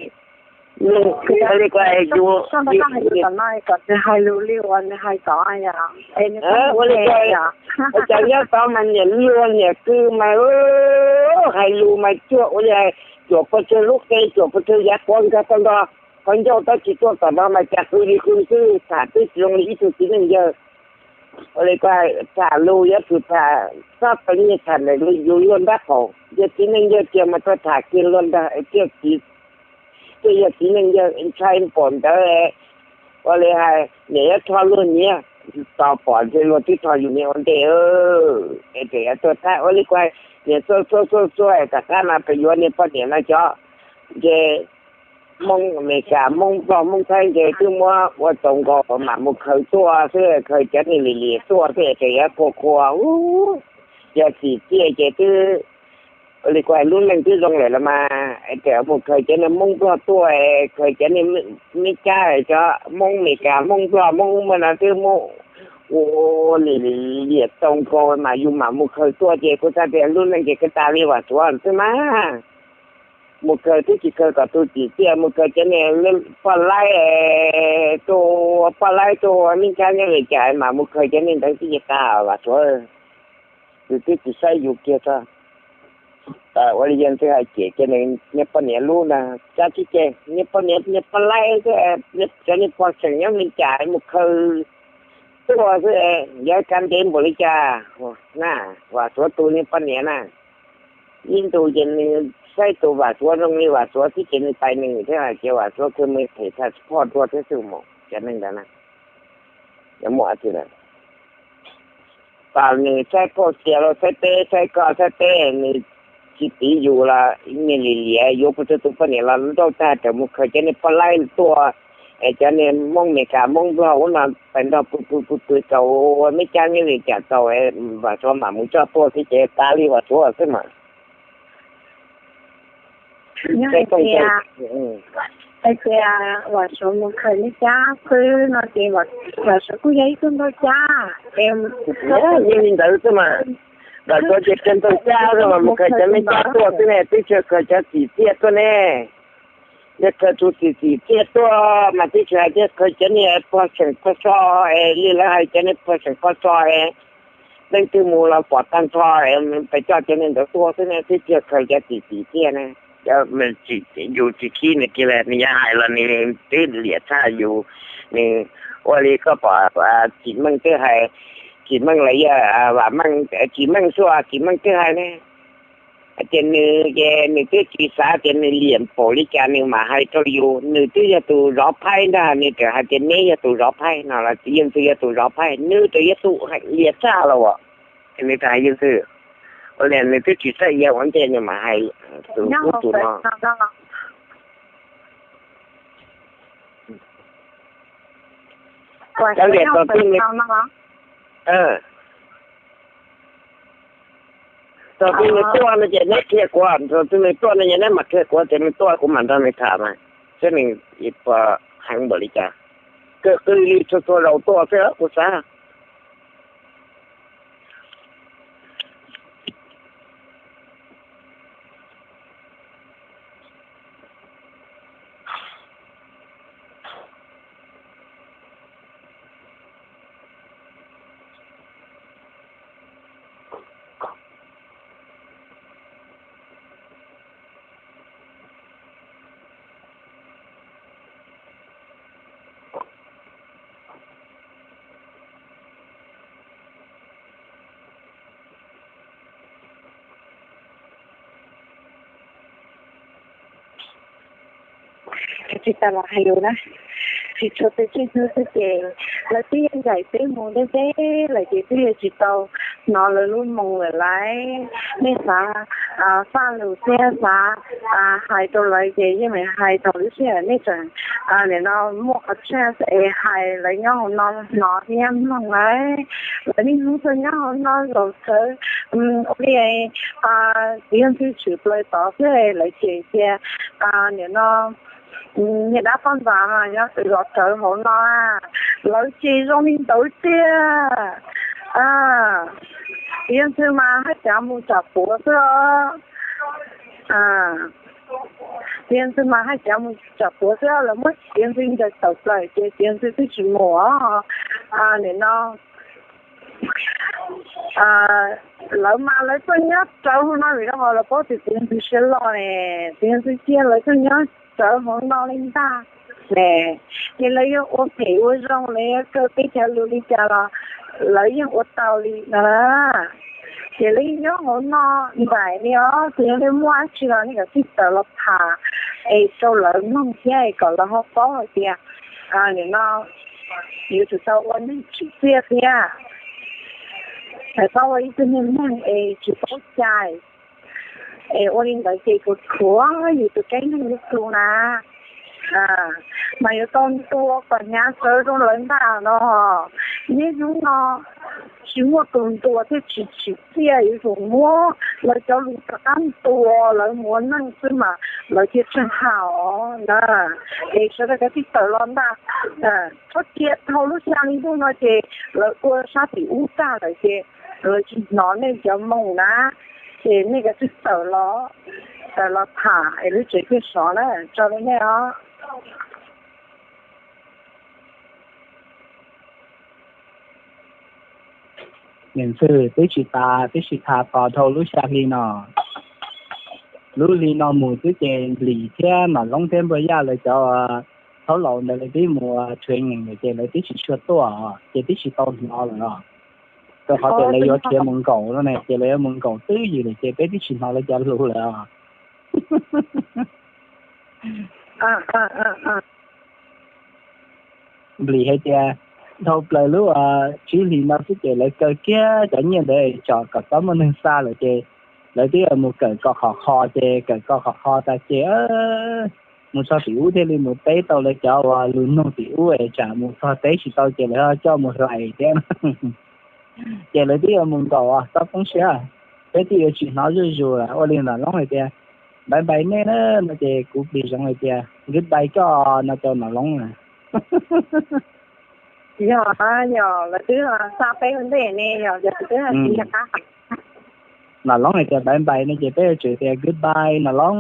ua li kuj yus, ua li kuj, ua cas nyob tod mas niam luag niam kwv mas hais lus mas cuag ua li hais cuam pes tsawg lub qe, cuam pes tsawg yav quav nkag tau nto, qhov ncauj tab tsis tuaj tom no mas cas qw li qw xwb, tham twb tsis zoo li ib tug txiv neej yawg. Ua li kuj tham lus yuav tsum tham txhob tau nyiaj tham ntawm yus luag nrab qaum, yog txiv neej yawg tiag mas tau tham kiag luag ntag, tiag txiv, tiag yog txiv neej yawg ntshai npaum ntawd. Ua li hais niam yuav rho luag nyiaj, tos pom ntshe luag twb rho yus nyiaj ua ntej. Es tseem yuav tuag tag ua li kuj niam txua txua txua txua es tom qab no pes yuav niag poj niam no cov nce Hmoob Amelikas, Hmoob Nplog, Hmoob Thaib nce twb muab ua tau nkaus mam mus khaws tuaj xwb, khaws cov niag lim liam tuaj xwb es tseem yuav qhuas qhuas. Yog txim txiaj ces twb ua li kuj lub neej twb zoo lawm los mas, es tseem mus khaws cov niag Hmoob Nplog tuaj, khaws cov niag Meb Kab, cov Hmoob Amelikas, Hmoob Nplog, Hmoob muaj no twb muab ua lim liam tau nkaus mas yus mam mus khaws tuaj ces kuv xav tias lub neej ces khaws tas li Vam Suav xwb mas. mus khaws twb tsis khaws kom tus tsim txiaj, mus khaws cov niag poj laib, tus poj laib tus ua neej tsa nyob li cas mas mus khaws cov niag ntawd twb tsis tau Vam Suav. Nws twb tsis saib yus kiag tso. Ua li yog twb hais cem cov niag poj niam lub ntag, tsis cem niag poj niam, niag poj laib xwb, cov niag pog seem nyob li cas mus khaws tuaj xwb, yog kav ntev npaum li cas na, Vam Suav tus niag poj niam na. Ib ntus ces nws saib tus Vam Suav zoo li Vam Suav xwb ces nws pais nws thiab hais tias Vam Suav kawg mus them tha support dua thiab xwb mus cov neeg ntawd na. Muaj tias tas nws saib phauj xias los saib peb, saib koj saib peb, nws tsis piv yus los niag lim liam yuav kuv tus poj niam los nrauj tag raws mus khaws cov niag poj laib tuaj, es cov niag Hmoob Meskas Hmoob Nplog ub no pes nrog pw pw pw pw tau, ua meb cab nyob li cas tau, Vam Suav mam mus coj tuaj xwb ces tas li Vam Suav xwb mas. Nyob hais tias, hais tias Vam Suav mus khaws meb cab xwb no ces Vam Suav kuj yog ib tug nrauj cab. Yeej li ntawd xwb mas, Vam Suav ces kawg nrauj cab xwb mas mus khaws cov meb cab tuaj xwb ne, twb tsis khaws cov tsim txiaj tuaj ne. Yog khaws tus tsim txiaj tuaj mas twb tsis hais tias khaws cov niag pog seem pog so, es li lawv hais cov niag pog seem pog so, leej twg mus los pom tag nrho, pes coj cov niag ntawd tuaj xwb ne, twb tsis khaws cov tsim txiaj na. Yus tsis khib nws kiag li, nws yog hais los nws twb liam tshaj yus. Nws ua li koj pom Tsim Meej twb hais, Tsim Meej los yog Vam Meej, Tsim Meej xwb, Tsim Meej twb hais ne, hais tias nws ces nws twb tsis xav tias nws liam npaum li cas nws mam hais rau yus. Nws twb yog tus zov phaib ntag, nws tseem hais tias neb yog tus zov phaib no los Yeej Ntxwg yog tus zov phaib, nws tseem yog tus liam tshaj los as. Nws tseem hais Yeej Ntxwg, ua li nws twb tsis saib yog ua ntej nws mam hais tus ub tus no. Cov liam tau twg nws, thaum twg nws tuaj no ces neb qhia kuv, thaum twg nws tuaj no ces neb mam qhia kuv tias nws tuaj kuv mam nrog nws tham mas, saib nws puas heev npaum li cas. Kawg qw li txhua txhua zaus tuaj xwb kuv xav. Tsis tas los hais lus na, tsis tshua pes tsawg hnub xwb ces lawv twb yeej ncaim peb mus deb deb lawm ces twb yuav tsis tau hnov lawv lub moo lawm lauj. Nej xav faj lus thiab xav hais rau lawv ces yeej meem hais thaum lub sij hawm nej tseem nim no muaj qhov tshaj es hais lawv nyob hauv no hnov thiab mloog lauj. Lawv niaj hnub tuaj nyob hauv no zaum txawv ua li txiv yawg ntxwg tshwm plaws tod xwb lawv ces tias nim no niag dab poj ntxas mas nyob zaum txawv hauv no, lawv ces zoo li ntawd tiag. Txiv yawg ntxwg mas haj cav mus tsam puav xwb os. Txiv yawg ntxwg mas haj cav mus tsam puav xwb, lawv muab txiv yawg ntxwg ncaws tawm plaws ces txiv yawg ntxwg twb tsis mus os. Nim no lawv mas lawv tuaj nyob rawv hauv no vim rau qhov lawv paub tias txiv yawg ntxwg siab loj ne, txiv yawg ntxwg cia lawv tuaj nyob rawv hauv no li ntag ne. Ces lawv yuav ua phem ua zoo, lawv yuav kaw peb cov lus li cas los lawv yeej ua tau li no na. Ces lawv yeej nyob hauv no npaim li os, ces yog nej muaj dab tsi los nej kom tij tawm los tham es rau lawv mloog thiab es kom lawv ho paub hais tias nim no yuav tsum tau ua neeg tsim txiaj thiab, hais paub ua ib tug neeg neeg es tsis paub cai. Es ua li ntawd ces kuv khuav yus tus keeb neeg lub tus na, mas yuav tau ntuas kom hnyav txawv rau lawv ntag no. Niaj hnub no tsis muaj tus ntuas thiab tsis tsim txiaj, yuav tsum muab lawv cov lus rov qab ntuas lawv mus ua neej xwb mas lawv thiaj tseem haum na. Es sawv daws kav tsij tawm los ntag. Txhob cia dhau lub xya hli ntuj no ces lawv ua sab tim ub tag lawm ces lawv tsis hnov nej cov moo na, ces nej kav tsij tawm los. los tham es lub tsev thiaj sov na, tso rau nej os. Niam ntxwg, twb tsis tas, twb tsis tas tos dhau lub xya hli no. Lub hli no mus xwb ces Nplis thiab Nom Loob thiab Npua Yaj lawv cov thaub laus ntawd lawv twb mus training lawm ces lawv twb tsis tshua tuaj, ces twb tsis tau hnov lawm os. Rau qhov tias lawv yuav khiav mus nkaum no ne, ces lawv yuav mus nkaum twb ywm lawm ces peb twb tsis hnov lawv cov lus lawm os. Nplis hais tias dhau plaws lub tsib hlis no xwb ces lawv kaw kiag cov nyiaj ntawd tsom kom txhob muaj neeg xa lawm ces lawv twb yuav mus kawm kom khov kho, ces kawm kom khov kho tas ces mus txog tim ub thiaj li mus teb tau lawv cov uas lus nug tim ub es tsam mus txog teb tsis tau ces lawv ho coj mus hlais thiab. Ces lawv twb yuav mus nkaum, txhob poob siab, peb twb yuav tsis hnov zuj zus lawm. Ua li Nom Loob hais tias bye bye nej na no ces kuv plis zoov hais tias goodbye koj no rau Nom Loob. Yog, yog lawv twb xa peb ua ntej ne, yog, yog twb qab. Nom Loob hais tias bye bye no ces peb yuav tsum tias goodbye Nom Loob.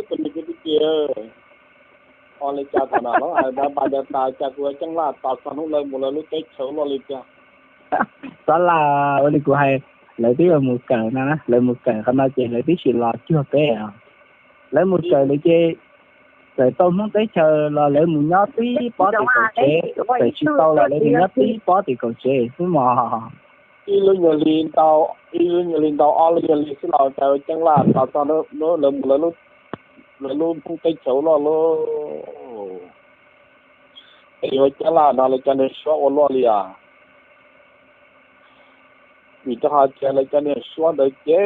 Tus me kwv tij, ua li cas thaum Nom Loob hais bye bye ntawd tas cas kuv Ceeb Laj tos txog hnub lawv mus lawv lub teb chaws loj li tiag. Xav laj, ua li kuv hais, lawv twb yuav mus kawm no, lawv mus kawm qhov no ces lawv twb tsis los cuag peb os. Lawv mus kawm lawm ces txawm tau Hmoob teb chaws los lawv mus nyob tib pob tim kaum tsev, txawm tsis tau los lawv mus nyob tib pob tim kaum tsev xwb mog. Ib lub nyuag hli ntau, ib lub nyuag hli ntau ob lub nyuag hli xwb los cas Ceeb Laj tos txog hnub lawv mus lawv lub Hmoob teb chaws loj loj. Es yuav Ceeb Laj no lawv cov niag Suab ua luaj li os. Vim rau qhov tias lawv cov niag Suab ntawd ces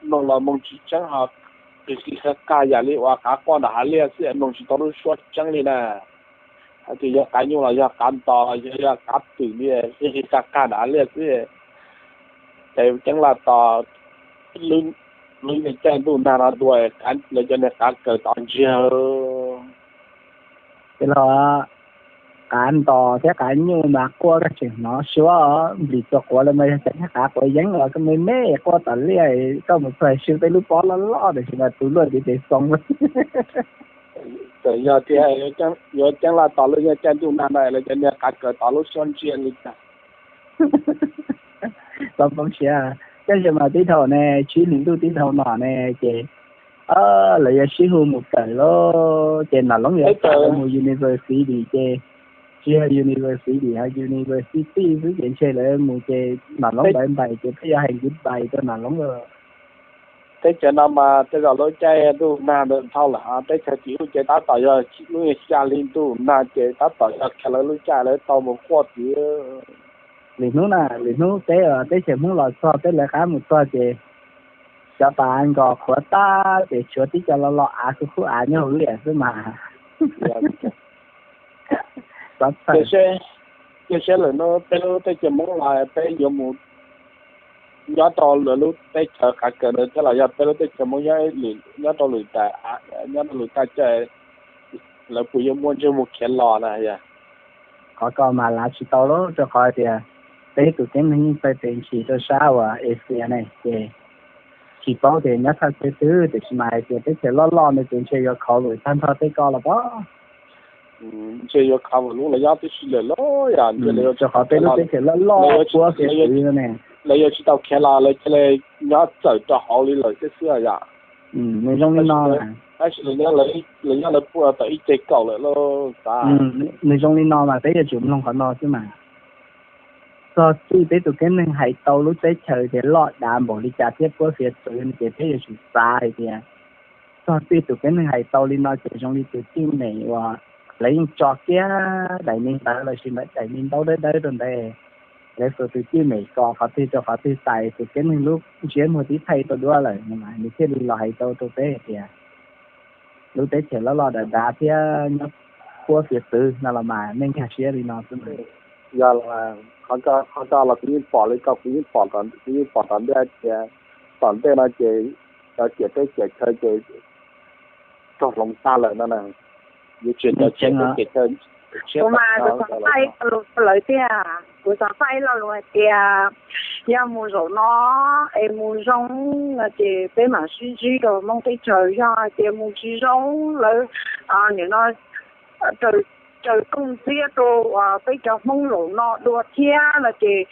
mloog los mloog tsis tseeb, ho qis qis qaj qaj yam li uas qav quaj nram hav liaj xwb, mloog tsis tau lub suab tseeb li na. Hais tias yog qav nyuj los yog qav ntos los yog, yog qav twm li, qis qis qaj qaj nram hav liaj xwb. Ces Ceeb Laj tos lub caij ntuj nag no dua, lawv cov niag qav kaws tod ntsiag. Ces los qav ntos thiab qav nyuj mas quaj koj tseem hnov, Suab Nplis txua quav lawv mas yog cov niag qav quav yeeb los koj me me quaj tom liaj, koj mus txog sw tej lub pob loj loj tiam sis mas tu luaj ntiv tes xoo. Txawm yog tias yuav Ceeb Laj tos lub caij ntuj nag no lawv cov niag qav kaws tos lub suab ntsiag li cas. Txhob poob siab, tab sis mas tib dhau ne, tsib hlis ntuj tib dhau no ne, ces lawv yuav sib hu mus kawm lauj, ces Nom Loob yuav xa lawv mus university ces, tsis yog university, ho university xwb ces ntshe lawv mus ces Nom Loob bye bye ces peb yuav hais goodbye rau Nom Loob lawm. Teb chaws no mas tej zaum lub caij ntuj nag ntawd dhau lawm, teb chaws tim ub ces tab tom yog lub xya hli ntuj nag ces tab tom yog kiag lawv lub caij lawv tau mus quaj tid. Lwm hnub na, lwm hnub peb teb chaws Hmoob los txog peb lawv qab mus txog ces cov pas nkos qhuav tag ces tshuav tib co lo lo av khub khub av nyob hauv liaj xwb mas. Cia seb lwm hnub peb lub teb chaws Hmoob los peb yuav mus nyob rau lawv lub teb chaws qav kaws ntawd thiab los yog peb lub teb chaws Hmoob nyob rau lwm, nyob rau lwm tag caij, lawv puas yuav muaj ntsej muag khiav los na yog. Qhov ko mas lav tsis tau lauj, rau qhov tias peb tus keeb neeg yeej txawj tes ntsis rau sab uas Asia ne ces tsis paub tias nyob thaj chaw twg, tiam sis mas hais tias teb chaws loj loj ntawd ces ntshe yuav khov lwm tag nrho tej ko los pob. Ntshe yuav khov lub los nyob tib si lawm lauj yom, rau qhov peb lub teb chaws loj loj puab fiav xwv ne. Lawv yuav tsis tau khiav los lawv cia li nyob txawm rau hauv li lawm thiab xwb yom. Nws zoo li no, tab sis lawv nyob lawv puag tom ib ceg kaum lawm lauj. Nws zoo li no mas peb yuav tsum mloog qhov no xwb mas. Txog txij peb tus keeb neeg hais tau lub teb chaws tias loj dav npaum li cas thiab puab fiav txwv no ces peb yuav tsum xav hais tias txog txij tus keeb neeg hais tau li no ces zoo li tus cwj mem uas lawv yeej tso kiag daim me ntawv los sis daim me ntaub dawb dawb rau ntawd, lawv xuas tus cwj mem kos qhov twg rau qhov twg tas tus keeb neeg lub ntsiab muag tib thaij tau duab lawm no mas nws thiaj li los hais tau rau peb hais tias lub teb chaws loj loj dav dav thiab nyob puab fiav txwv no los mas nej nkag siab li no xwb. Yog, qhov ko los kuv yeej pom li ko, kuv yeej pom, kuv yeej pom tom ntej tias tom ntej no ces cov ciam teb ciam chaw ces raug hloov tag lawm no na. Yuav tsis cov ciam teb ciam chaw, ua mas tus ko thaij rau lawv tiag. Kuv xav faj ib lo lus hais tias yog mus zaum no es mus zoo no ces peb mam sib ntsib rau Hmoob teb chaws, yog hais tias mus tsis zoo lawv nim no raws kooj ntxiab rau peb cov Hmoob zaum no dua thiab no ces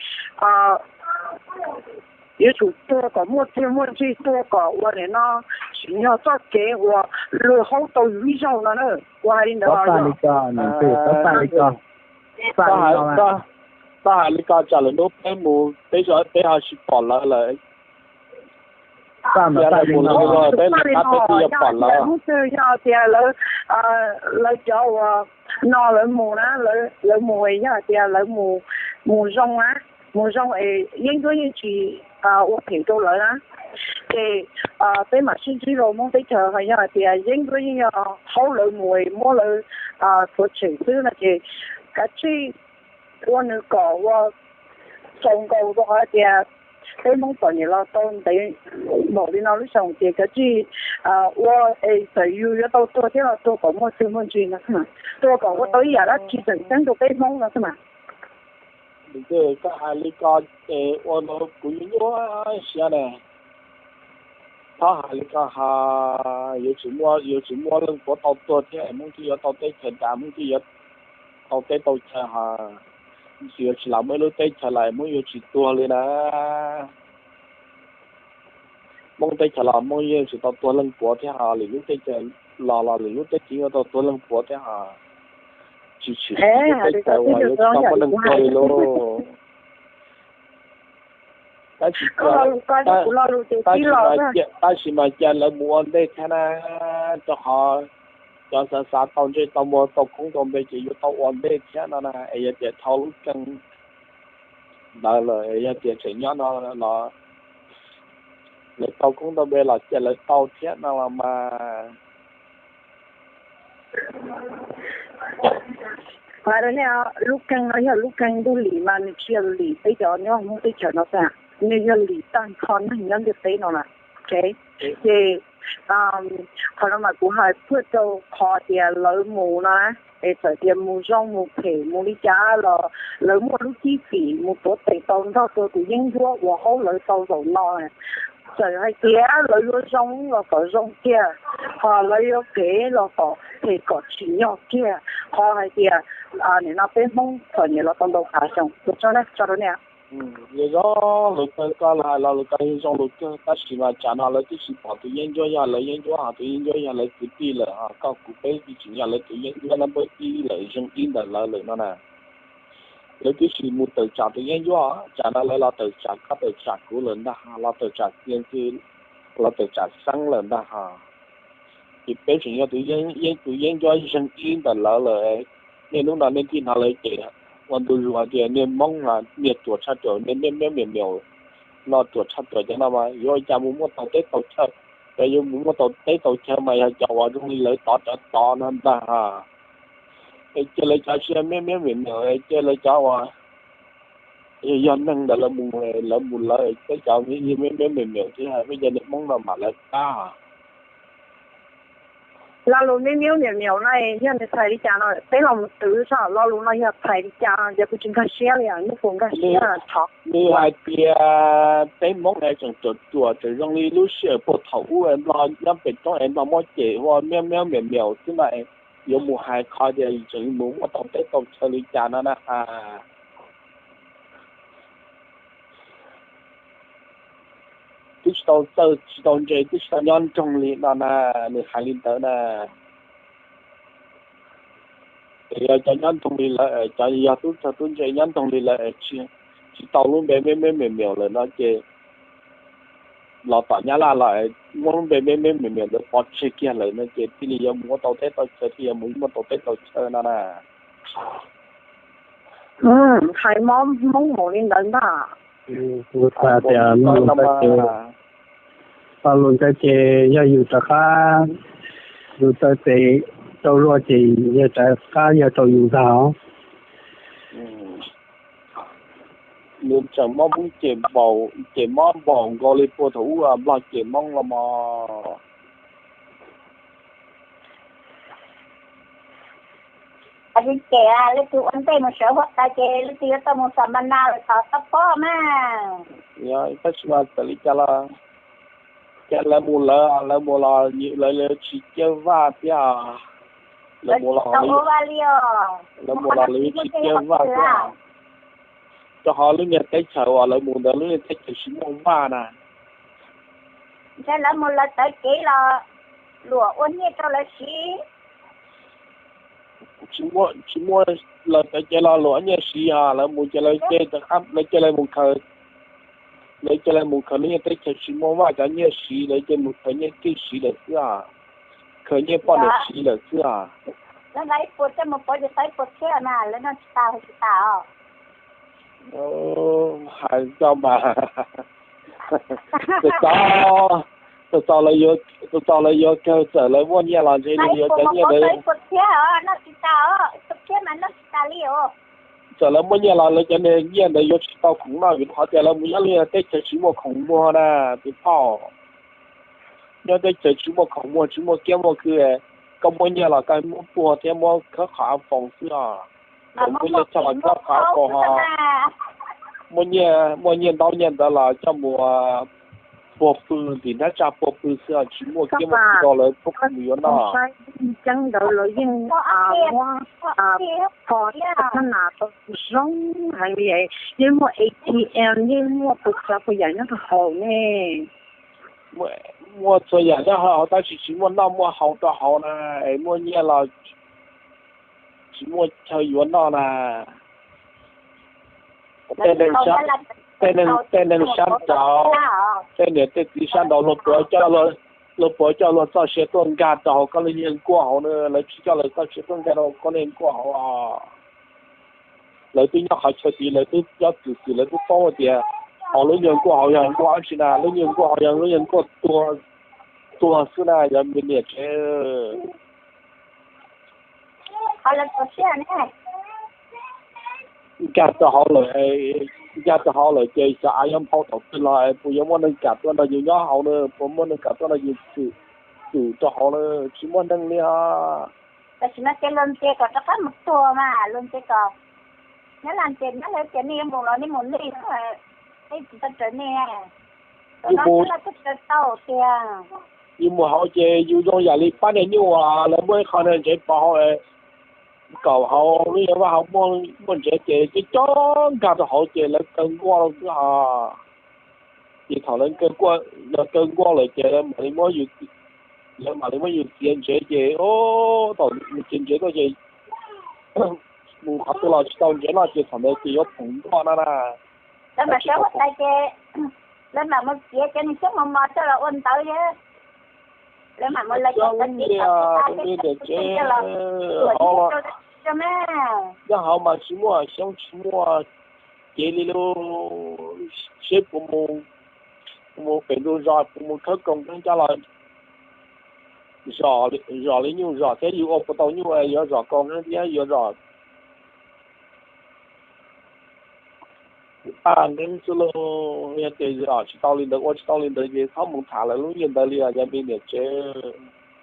yuav tsum tuag kom muaj txiag muaj ntsig, tuag kom ua nim no tsim nyog txoj kev uas luag haub tau yus ib zaug no na. Kuv hais li ntawd. Koj hais li ko tsam lwm hnub peb mus peb ho tsis pom lawv lawm. Peb mus lawm peb lawv qab peb twb yuav pom lawv. Yog tias lawv, lawv cov uas no lawv mus na, lawv mus yog tias lawv mus zoo na, mus zoo es yeeb ncuab yeej tsis ua phem rau lawv na, ces peb mam sib ntsib rau Hmoob teb chaws. Ho yog hais tias yeeb ncuab yeej yog haub lawv mus es muab lawv tuav tshem xwb no ces kav tsij ua nws kom ua txaus nkaus rau qhov tias peb Hmoob txom nyem los tau ntev npaum li no lub xyoo ces kav tsij ua es txawm yus yuav tau tuag thiab los tuag kom muaj txiag muaj ntsig no, tuag kom ua tau ib yam dab tsi tseem ceeb rau peb Hmoob no xwb mas. Koj hais li ko ces ua rau kuv nyuaj nyuaj siab ne. Txhob hais li ko ha, yuav tsum muaj, yuav tsum muaj leej puav tau tuag thiab Hmoob thiaj yuav tau teb chaws dav, Hmoob thiaj yuav tau teb tau chaw ha. Tsis yuav tsis los muaj ib lub teb chaws lawm Hmoob yuav tsis tuag li na. Hmoob teb chaws los Hmoob yeej tsis tau tuag leej puav thiab ho lwm lub teb chaws los los lwm lub teb chaws yuav tau tuag leej puav thiab ho. Tsis tsim teb chaws uas yuav tsis tau muaj neeg tuag li lauj. Tab sis, tab sis mas cia lawv mus ua ntej thiab na, rau qhov cov xav xav tau ntsej tau muag tau koob tau npe ces yuav tau ua ntej thiab no na. Es yog tias dhau lub keeb ntawd lawm, yog tias tseem nyob no los lawv tau koob tau npe los cia lawv tau thiab no los mas. Lub keeb no yog lub keeb ntuj lim mas nws tsis yog lim peb cov nyob Hmoob teb chaws no xwb, nws yog lim tag nrho neeg nyob ntiaj teb no na. Ces qhov no mas kuv hais phuaj rau qhov tias lawv mus no, es txawm tias mus zoo mus phem mus li cas los lawv muaj lub cib fim mus tuav tes tau nrog rau tus yeeb ncuab uas haub lawv tau zaum no. Txawm hais tias lawv yuav zoo los kom zoo kiag, ho lawv yuav phem los kom phem kom tsim nyog kiag, qhov hais tias nim no peb Hmoob txom nyem los tau ntau phav xyoo. Ua tsaug na, tso rau nej. Yog zoo lus kawg, koj hais lo lus kawg, yog zoo lus kawg, tab sis mas tsam no lawv twb tsis pom tus yeeb ncuab yog lawv yeeb ncuab, ho tus yeeb ncuab yog lawv kwv tij lawm, ho koj kuv peb twb tsis yog lawv tus yeeb ncuab, lawv npawb ib lawm, zoo ib ntawm lawv lawm no na. Lawv twb tsis mus tawm tsam tus yeeb ncuab, tsam no lawv los tawm tsam koj tawm tsam kuv lawm ntag, los tawm tsam txiv ntxwv, los tawm tsam xeeb lawm ntag ho. Ces peb tseem yog tus yeeb, tus yeeb ncuab zeeg ib ntawm lawv lawm. Niaj hnub no nej thiaj hnov lawv cem ua ntu zus hais tias niag Hmoob no niag ruam tshaj ruam, niag miab miab miam miam no ruam tshaj ruam, cov no mas yuav ua cas mus muaj tau teb tau chaw. Cov yuav mus muaj tau teb tau chaw mas yog cov uas zoo li lawv tod cov tod no ntag. Es cia lawv cov tsis yog miab miab miam miam, cia lawv cov uas yog neeg ntawd lawv mus, lawv mus lawv, peb cov miab miab miam miam thiab peb cov niag Hmoob no mam lawv qab. Lo lus miab miab miam miam no yog nws txhais li cas no? Peb los mus twv saib lo lus no yog txhais li cas no, ces kuv tsis nkag siab li, nws puas nkag siab? Nws hais tias peb Hmoob es tseem ruam ruam, tseem zoo li lub sij hawm puag thaum ub Nplog nyob pem roob es Nplog muab cem ua miab miab miam miam xwb mas yuav mus hais qhov tias tseem mus muaj tau teb tau chaw li cas no na. Twb tsis tau txawj tsis tau ntse, twb tsis tau nyob nroog li no na, nws hais li ntawd na. Es yog cov nyob nroog li lawv, cov yog tub txawj tub ntse nyob nroog li lawv, tsis tau lub npe miab miab miam miam lawm no ces los tom Nyab Laj los muab lub npe miab miab miam miam ntawd pov tseg kiag lawm no ces thiaj li yuav mus muaj tau teb tau chaw, thiaj yuav mus muaj tau teb tau chaw no na. Hais mob Hmoob mus li ntawd ntag. Kuv xav tias lo lus ntawd ces, lo lus ntawd ces yog yus rov qab, yus txawj tes rau luag ces yog rov qab yog rau yus ntag. Nws tseem mob Hmoob cem npaum, cem mob npaum nkaus li puag thaum ub Nplog cem Hmoob los mas. Ces leej twg ua ntej mus sawv huab tais ces leej twg yuav tau mus xam ma na lawm tod tau pob mas. Tab sis mas txawm li cas los, cas lawv mus lawv, lawv mus los lawv tsis ciaj vaj thiab. Lawv mus los, lawv mus los lawv tsis ciaj vaj thiab. Rau qhov lub niag teb chaws uas lawv mus ntawd lub niag teb chaws tsis muaj vaj na. Ntshe lawv mus lawv tawv cev los luam ua nyiaj rau lawv siv. Tsis muaj, tsis muaj lawv tawv cev los luam nyiaj siv os, lawv mus ces lawv cia li mus khaws, lawv cia li mus khaws lub niag teb chaws tsis muaj vaj cov nyiaj siv, lawv cia li mus khaws nyiaj txij siv lawm xwb os, khaws nyiaj poj niam siv lawm xwb os. Lawv nqa ib puas coj mus pauv ces tau ib puas thiab mas lawv noj tsis tas haus tsis tas os. Hais txog mas, txawm txog lawv yuav, txawm txog lawv yuav kawg txawm lawv muaj nyiaj los ntshe yuav cov nyiaj ntawd. Txawm lawv muaj nyiaj los lawv cov nyiaj ntawd yuav tsis tau khoom noj vim qhov tias lawv mus nyob lub teb chaws tsis muaj khoom muag na tus phauj. Nyob teb chaws tsis muaj khoom muag tsis muaj kiab muaj khw, koj muaj nyiaj los koj muab puag thiab muab khawb qhov av foos xwb os. Muaj nyiaj coj los khawb qhov av foos ho, muaj nyiaj ntaub nyiaj ntawv los coj mus puag pw, ntim hnab tsaj puag pw xwb os, tsis muaj kiab muaj khw rau lawv pub mus yuav noj. Ceeb ntawd lawv yeej muab pho nas tau zoo heev li, yeej muaj A T M, yeej muaj puas tsav puas yam nyob rau hauv ne. Muaj txhua yam nyob hauv tab sis tsis muaj noj muaj haus rau hauv na, es muaj nyiaj los tsis muaj chaw yuav noj na. Tej neeg, tej neeg sab nraud, tej niam tej txiv sab nraud luag puav coj, luag puav coj luag txoj sia tuaj nkag rau hauv koj lub niag nkuaj hauv na, lawv tsis coj lawv txoj sia tuaj nkag rau koj lub niag nkuaj hauv os. Lawv twb nyob qhov chaw tid, lawv twb nyob twm twm, lawv twb paub tias hauv lub niag nkuaj hauv yog nkuaj dab tsi na, lub niag nkuaj hauv yog lub niag nkuaj tuag, tuag xwb na yog me niam tsev. Nkag rau hauv lawm, nkag rau hauv lawm ces xyov av yuav nphau thaum twg los, puas yuav muaj neeg kam tuaj nrog yus nyob hauv na, puas muaj neeg kam tuaj nrog yus twm, twm rau hauv na, tsis muaj neeg li os. Tam sim no ces luag ntxias kom rov qab mus tuag mas luag ntxias kom, nyob las ntxias nyob lawv tias nej yuav mus los nej mus nej, nej tsis tau raws nej, tus no twb tau tiag. Yus mus hauv ces yus zoo yam li pab niag nyuj uas lawv muaj ib qho niag ntsev pov hauv, kaum hauv lub niag vaj hauv muaj ntsev ces cov cov nkag rau hauv ces lawv kaw nkuaj rau xwb os. Ces thaum lawv kaw nkuaj, lawv kaw nkuaj lawm ces lawv mam li muab yus, lawv mam li muab yus txiav ntsev ces, thaum txiav ntsev tuaj ces mus qhov twg los tsis tau ntsev noj ces thaum ntawd ces yuav phoom nkuaj no na. Lawv mam sawv huab tais ces lawv mam mus txiav cov niag xyoob mos mos coj los ua ntawv, lawv mam mus lawv cov txiv coj los, nyob hauv mas tsis muaj xyoob tsis muaj cev li lauj. Seb puas mus, mus pem ntug zos puas mus khawb koos nqeeb coj los zom li nyuj zom thiab, yus ua puas tau nyuj yuav zom koos nqeeb thiab yuav zom paj nqeeb xwb lauj. Yog tias zom tsis tau li ntawd ua tsis tau li ntawd ces txhob mus tham lawv lub nyiaj ntawd li os cov me niam tsev.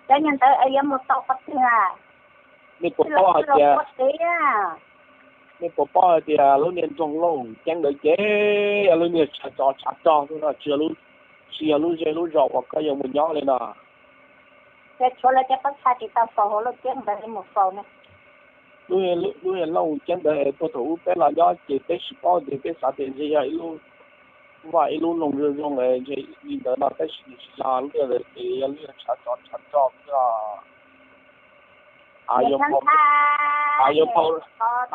Cov nyiaj ntawd yuav mus tau qhov twg? Nej puas paub hais tias, nej puas paub hais tias lub niag nroog Looj Ceeb ntawd ces yog lub niag tshav tsov tshav rog xwb no, tsis yog lub, tsis yog lub zej lub zos uas koj yuav mus nyob li no. Ces tshuav lawv cov pob txha tsis tau faus hauv Looj Ceeb ntawd li mus faus ne. Lub, lub niag Looj Ceeb ntawd puag thaum ub peb los nyob ces peb tsis paub ces peb xav tias ntshe yog ib lub vaj ib lub loog zoo zoo ntshe li ntawd no tab sis nws tsis yog, lub niag ntawd ces yog lub niag tshav tsov tshav rog xwb os. Av yuav phau,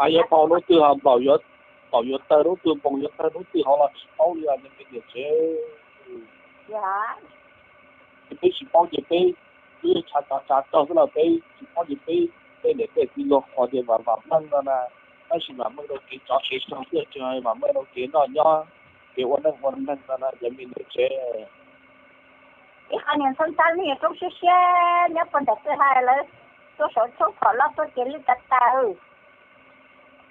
av yuav phau hnub twg ho nplaum yuav, nplaum yuav tawg hnub twg, npoo yuav tawg hnub twg hauv los tsis paub li os cov me niam tsev. Ces peb tsis paub ces peb twb tshav tsov tshav rog xwb los peb tsis paub ces peb, tej niam tej txiv luag qhuas tias vam vam meej no na, tab sis vam meej rau kev tsov kev rog xwb tsis yog vam meej rau kev noj nyob, kev ua neej ua neeg no na cov me niam tsev. Ib qho niag ntxhab ntxhab lub niag roob siab siab nyob puag nram kwj ha lawv tuaj saum tshoob phom loj tuaj ces lwj tas tas.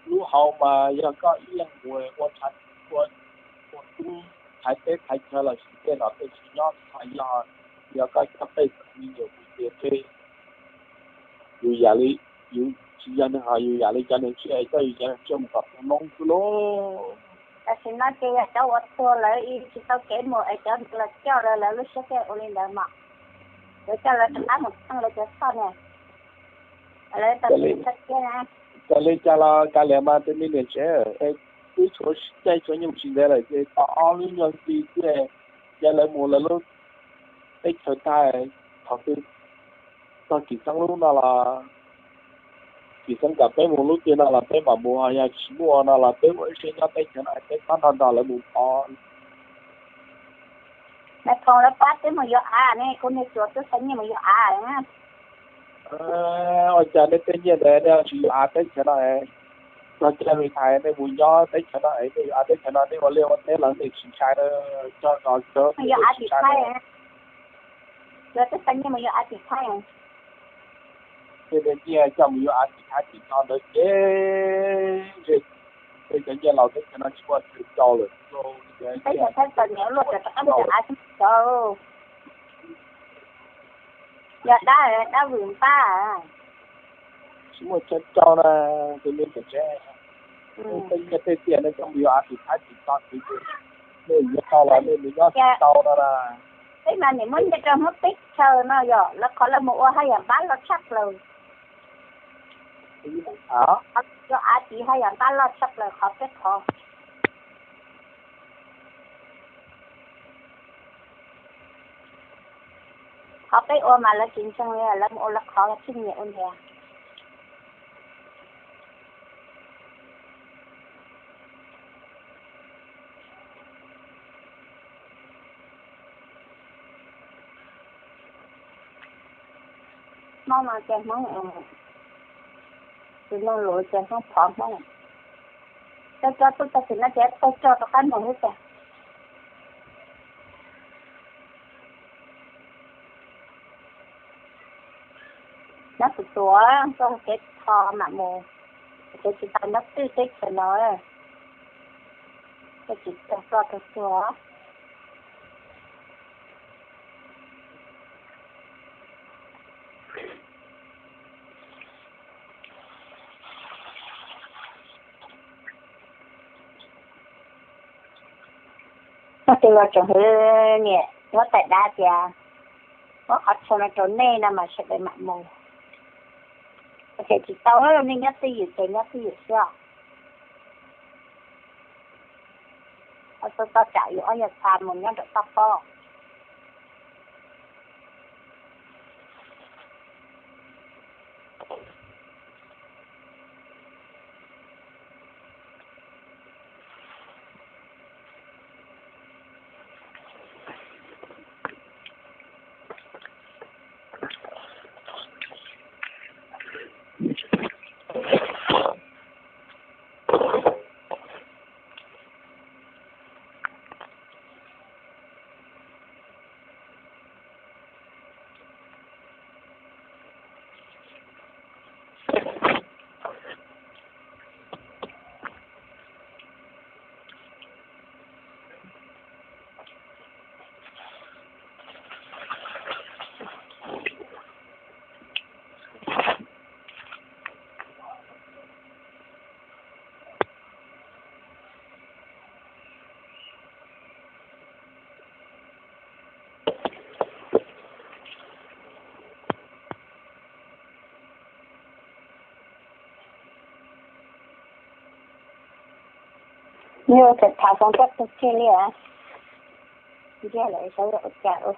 Lub hauv mas yog koj ib leeg mus ua, ua, ua tub thaiv teb thaiv chaw los sis tej nom tej tswv nyob tsis tau, yog, yog koj coj pej xeem me nyuam mus ces peb, yus yam li, yus Tsis yog nws hais yus yam li cov neeg tsiaj, coj yus cov neeg tsiaj mus kom tau noob xwb lauj. Tam sim no ces yog cov uas tuag lawv tsis tau kev mus es cov los coj lawv, lawv lub siab thiaj ua li ntawd mas. Lawv coj lawv rov qab mus txeeb lawv cov xoj niag. Lawv tau kev mus txeeb thiab na. Txawm li cas los kav liam mas tus me niam tsev, es twb tshuav caij tshuav nyoog tsis ntev lawm ces tau ob lub nyuag hli xwb, cia lawv mus lawv lub teb chaws tag. Thaum twg txog Kim Xeeb lub no los Kim Xeeb kom peb mus lub twg no los peb mam mus, ho yog tsis muaj no los peb ua ib siab nyob teb chaws no, peb txhob nrog nrog lawv mus pov. Nais phoo lawv pab peb mus yuav av ne, kuv niag tsuas twb xa nyiaj mus yuav av na. Ua cas nej tej nyiaj ntawd nej tsis yuav av teb chaws no? Txog caij me thais nej mus nyob teb chaws no es nej yuav av teb chaws no, nej ua liaj ua teb los nej tsis ntshai, coj zos cov yuav av tim Thaib. Yuav twb xa nyiaj mus yuav av tim Thaib. Tej nyiaj coj mus yuav av tim Thaib tim no ntawd ces ntshe tej cov nyiaj laus teb chaws no tsis muaj tsawg rau lawm. Teb chaws Thaib txom nyem luaj, rov qab mus yuav av teb chaws. Yog dab, dab vwm npab. Tsis muaj tsawg rau na, tus me niam tsev. Tej nyiaj tej txiaj nej coj mus yuav av tim Thaib tim no, nej yuav tau los nej mus nyob tsis tau no na. Peb mas niam muab nyiaj rau Hmoob teb chaws no yom, lawv qhov lawv mus ua haj yam npab loj tshaj plaws. Yuav av tim haj yam npab loj tshaj plaws qhov peb qhov. Qhov peb ua mas lawv tsis ntseeg li, lawv mus ua lawv qhov, lawv tsis nyiam ua ntiag. Hmoob no ces Hmoob, tus neeg luv ces Hmoob phov Hmoob. Taug rog tuaj txog tim no ces taug rog rov qab mus xwb tiag. Nyob tus tuav koj kev tho mam mus, kev tsis tau nyob twj teb chaws no, koj tsis tau koj tau tuag. Koj tus los tsoom hwv niam muab tais dav tias muab qhov chaw no rau nej no mas sawv daws mam mus. Ces tsis tau, nej nyob twj ywm ces nyob twj ywm xwb os. Txog txog tsam yus ob yog txha mus nyob nram toj pob. Yog thaum thaum xyoo koj tug kiag li as, ntiag lawm sawv ua cas ua.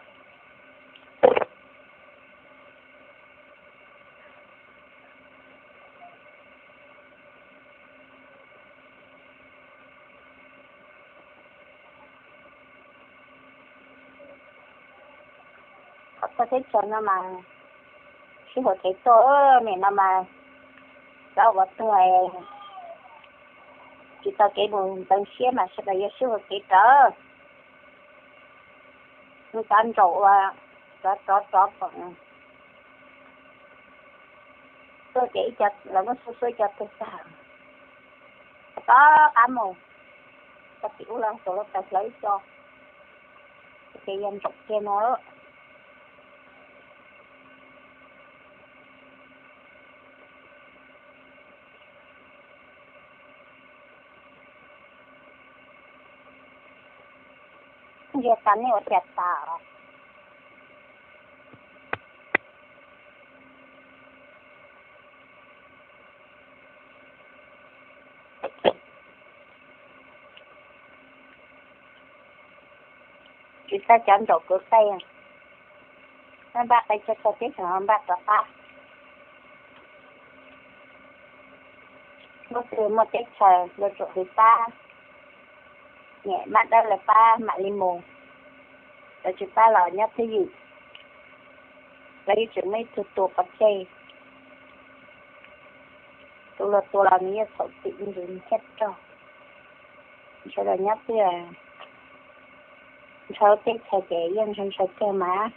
Qhov txog teb chaws no mas sib huam kev tuaj, nim no mas cov uas tuag tsis tau kev mus ntxeev siab mas sawv daws yuav sib huam kev rawv. Nws cov ntsaum uas rov rov rov pom tuaj ces ib co lawv muab xua xua ib co tuag tag, rov qab mus, txog tim ub los tus los tawm hlawv ib co, ces yog ntsaum kiag no. Ntiag tas nej ua cas tas os. Tsis tau cov nraum kwv qe, npaj qe tsa tsa teb chaws npaj rov qab. Lub twg muaj teb chaws luag tsum hwv pab, niam mab dawb lawv pab mam li mus. Lawv tsis pab los nyob twj ywm, lawv yeej tseem muaj ib tug tua pov tseg. Tus luag tua los nws yeej txhaum txim ntsis nws thiaj raug. Sawv daws nyob twj, ntshaw teb chaws ces yeej ntshaw ntshaw kawg mas.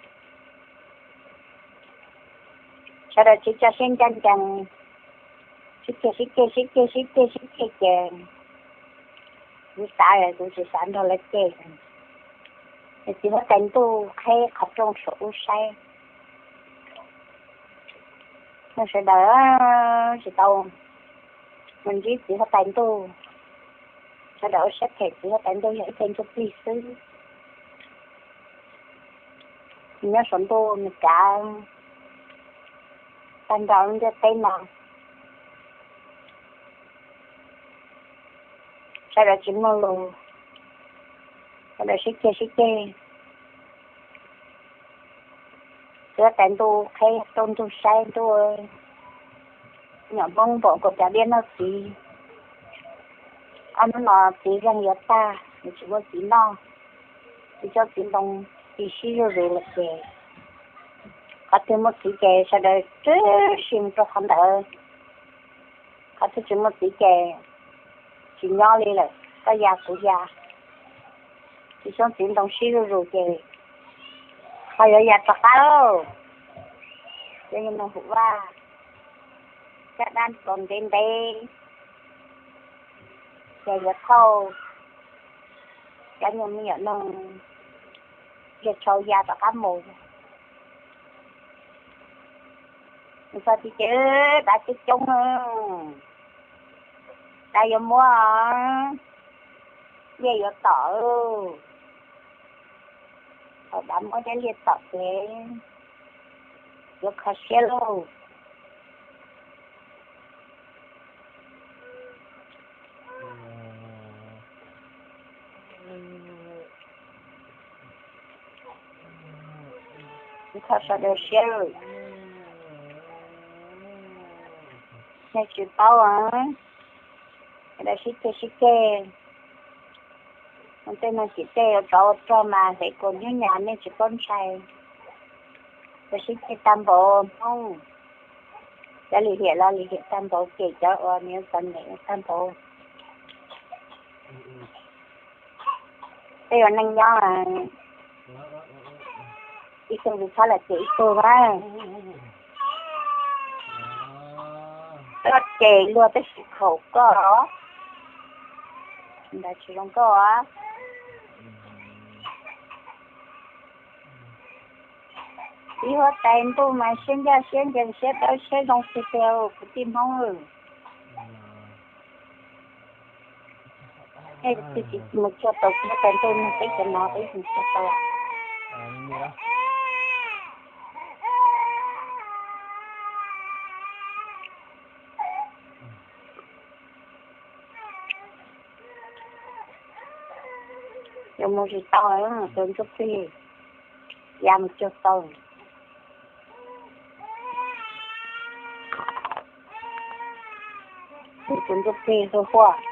Sawv daws tsis tso siab ncaj ncees, sib ceg sib ceg sib ceg sib ceg sib ceg ces kuv xav kuv tsis xav nrog lawv ceg. Txiv huab tais ntuj qheb qhov rooj saum ub saib, sawv daws tsis tau mus ntsib txiv huab tais ntuj. Sawv daws ua siab phem, txiv huab tais ntuj yog ib tug ntsuj plig xwb. Nws nyob saum ntuj nws kav tag nrho lub ntiaj teb no. Sawv daws tsis muaj lus, sawv daws sib ceg sib ceg. Txiv huab tais ntuj qheb rooj ntug saib ntuj, nyuam Hmoob npaum nkaus cas diaj noj txiv. Ob hnub no txiv zeeg yuav tag, nws tsis muaj txiv noj. Txiv xyoob txiv ntoo ci sib zuj zus lawm ces qhov twg muaj txiv ces sawv daws rwg sim mus rau qhov ntawd. Qhov twg tsis muaj txiv ces tsis nyob li lawm, koj ya kuv ya. Txiv xyoob txiv ntoo sib zuj zus ces ho yuav ya rov qab lauj. Cov nyuag noog hum vaj, caj dab txaus ntev ntev ces yuav thauj cov nyuag me nyuam noog ntiag tshau ya rov qab mus. Nws txog txiv ces dav coob coob, dav yuav muab, liaj yuav tom. Thaum dav muab thiab liaj tom ces yuav kho siab lauj. Kuv kho sawv daws siab lawm. Nej tsis paub, sawv daws sib ceg sib ceg. Tej no ces tej yuav tsov ua rog mas hev kaus nyuj nyas nej tsis paub ntshai. Cov sib ceg tag npaum Hmoob, cov lim hiam los lim hiam tag npaum ces cov uas nws txom nyem tag npaum. Tej uas neej nyob ib tug ntxhab lawm ces ib tug a, koj ces luag tab sis khaum koj os, ntawd tsis zoo nkauj os. Txiv huab tais ntuj mas siab ncaj siab ncees siab dawb siab zoo tiag tiag kwv tij Hmoob. Nej twb tsis mus cuag tau txiv huab tais ntuj no peb cov no peb mus cuag tau. Yuav mus tsis tau, tus ntsuj plig ya mus cuag tau. Tus ntsuj plig hu huaj.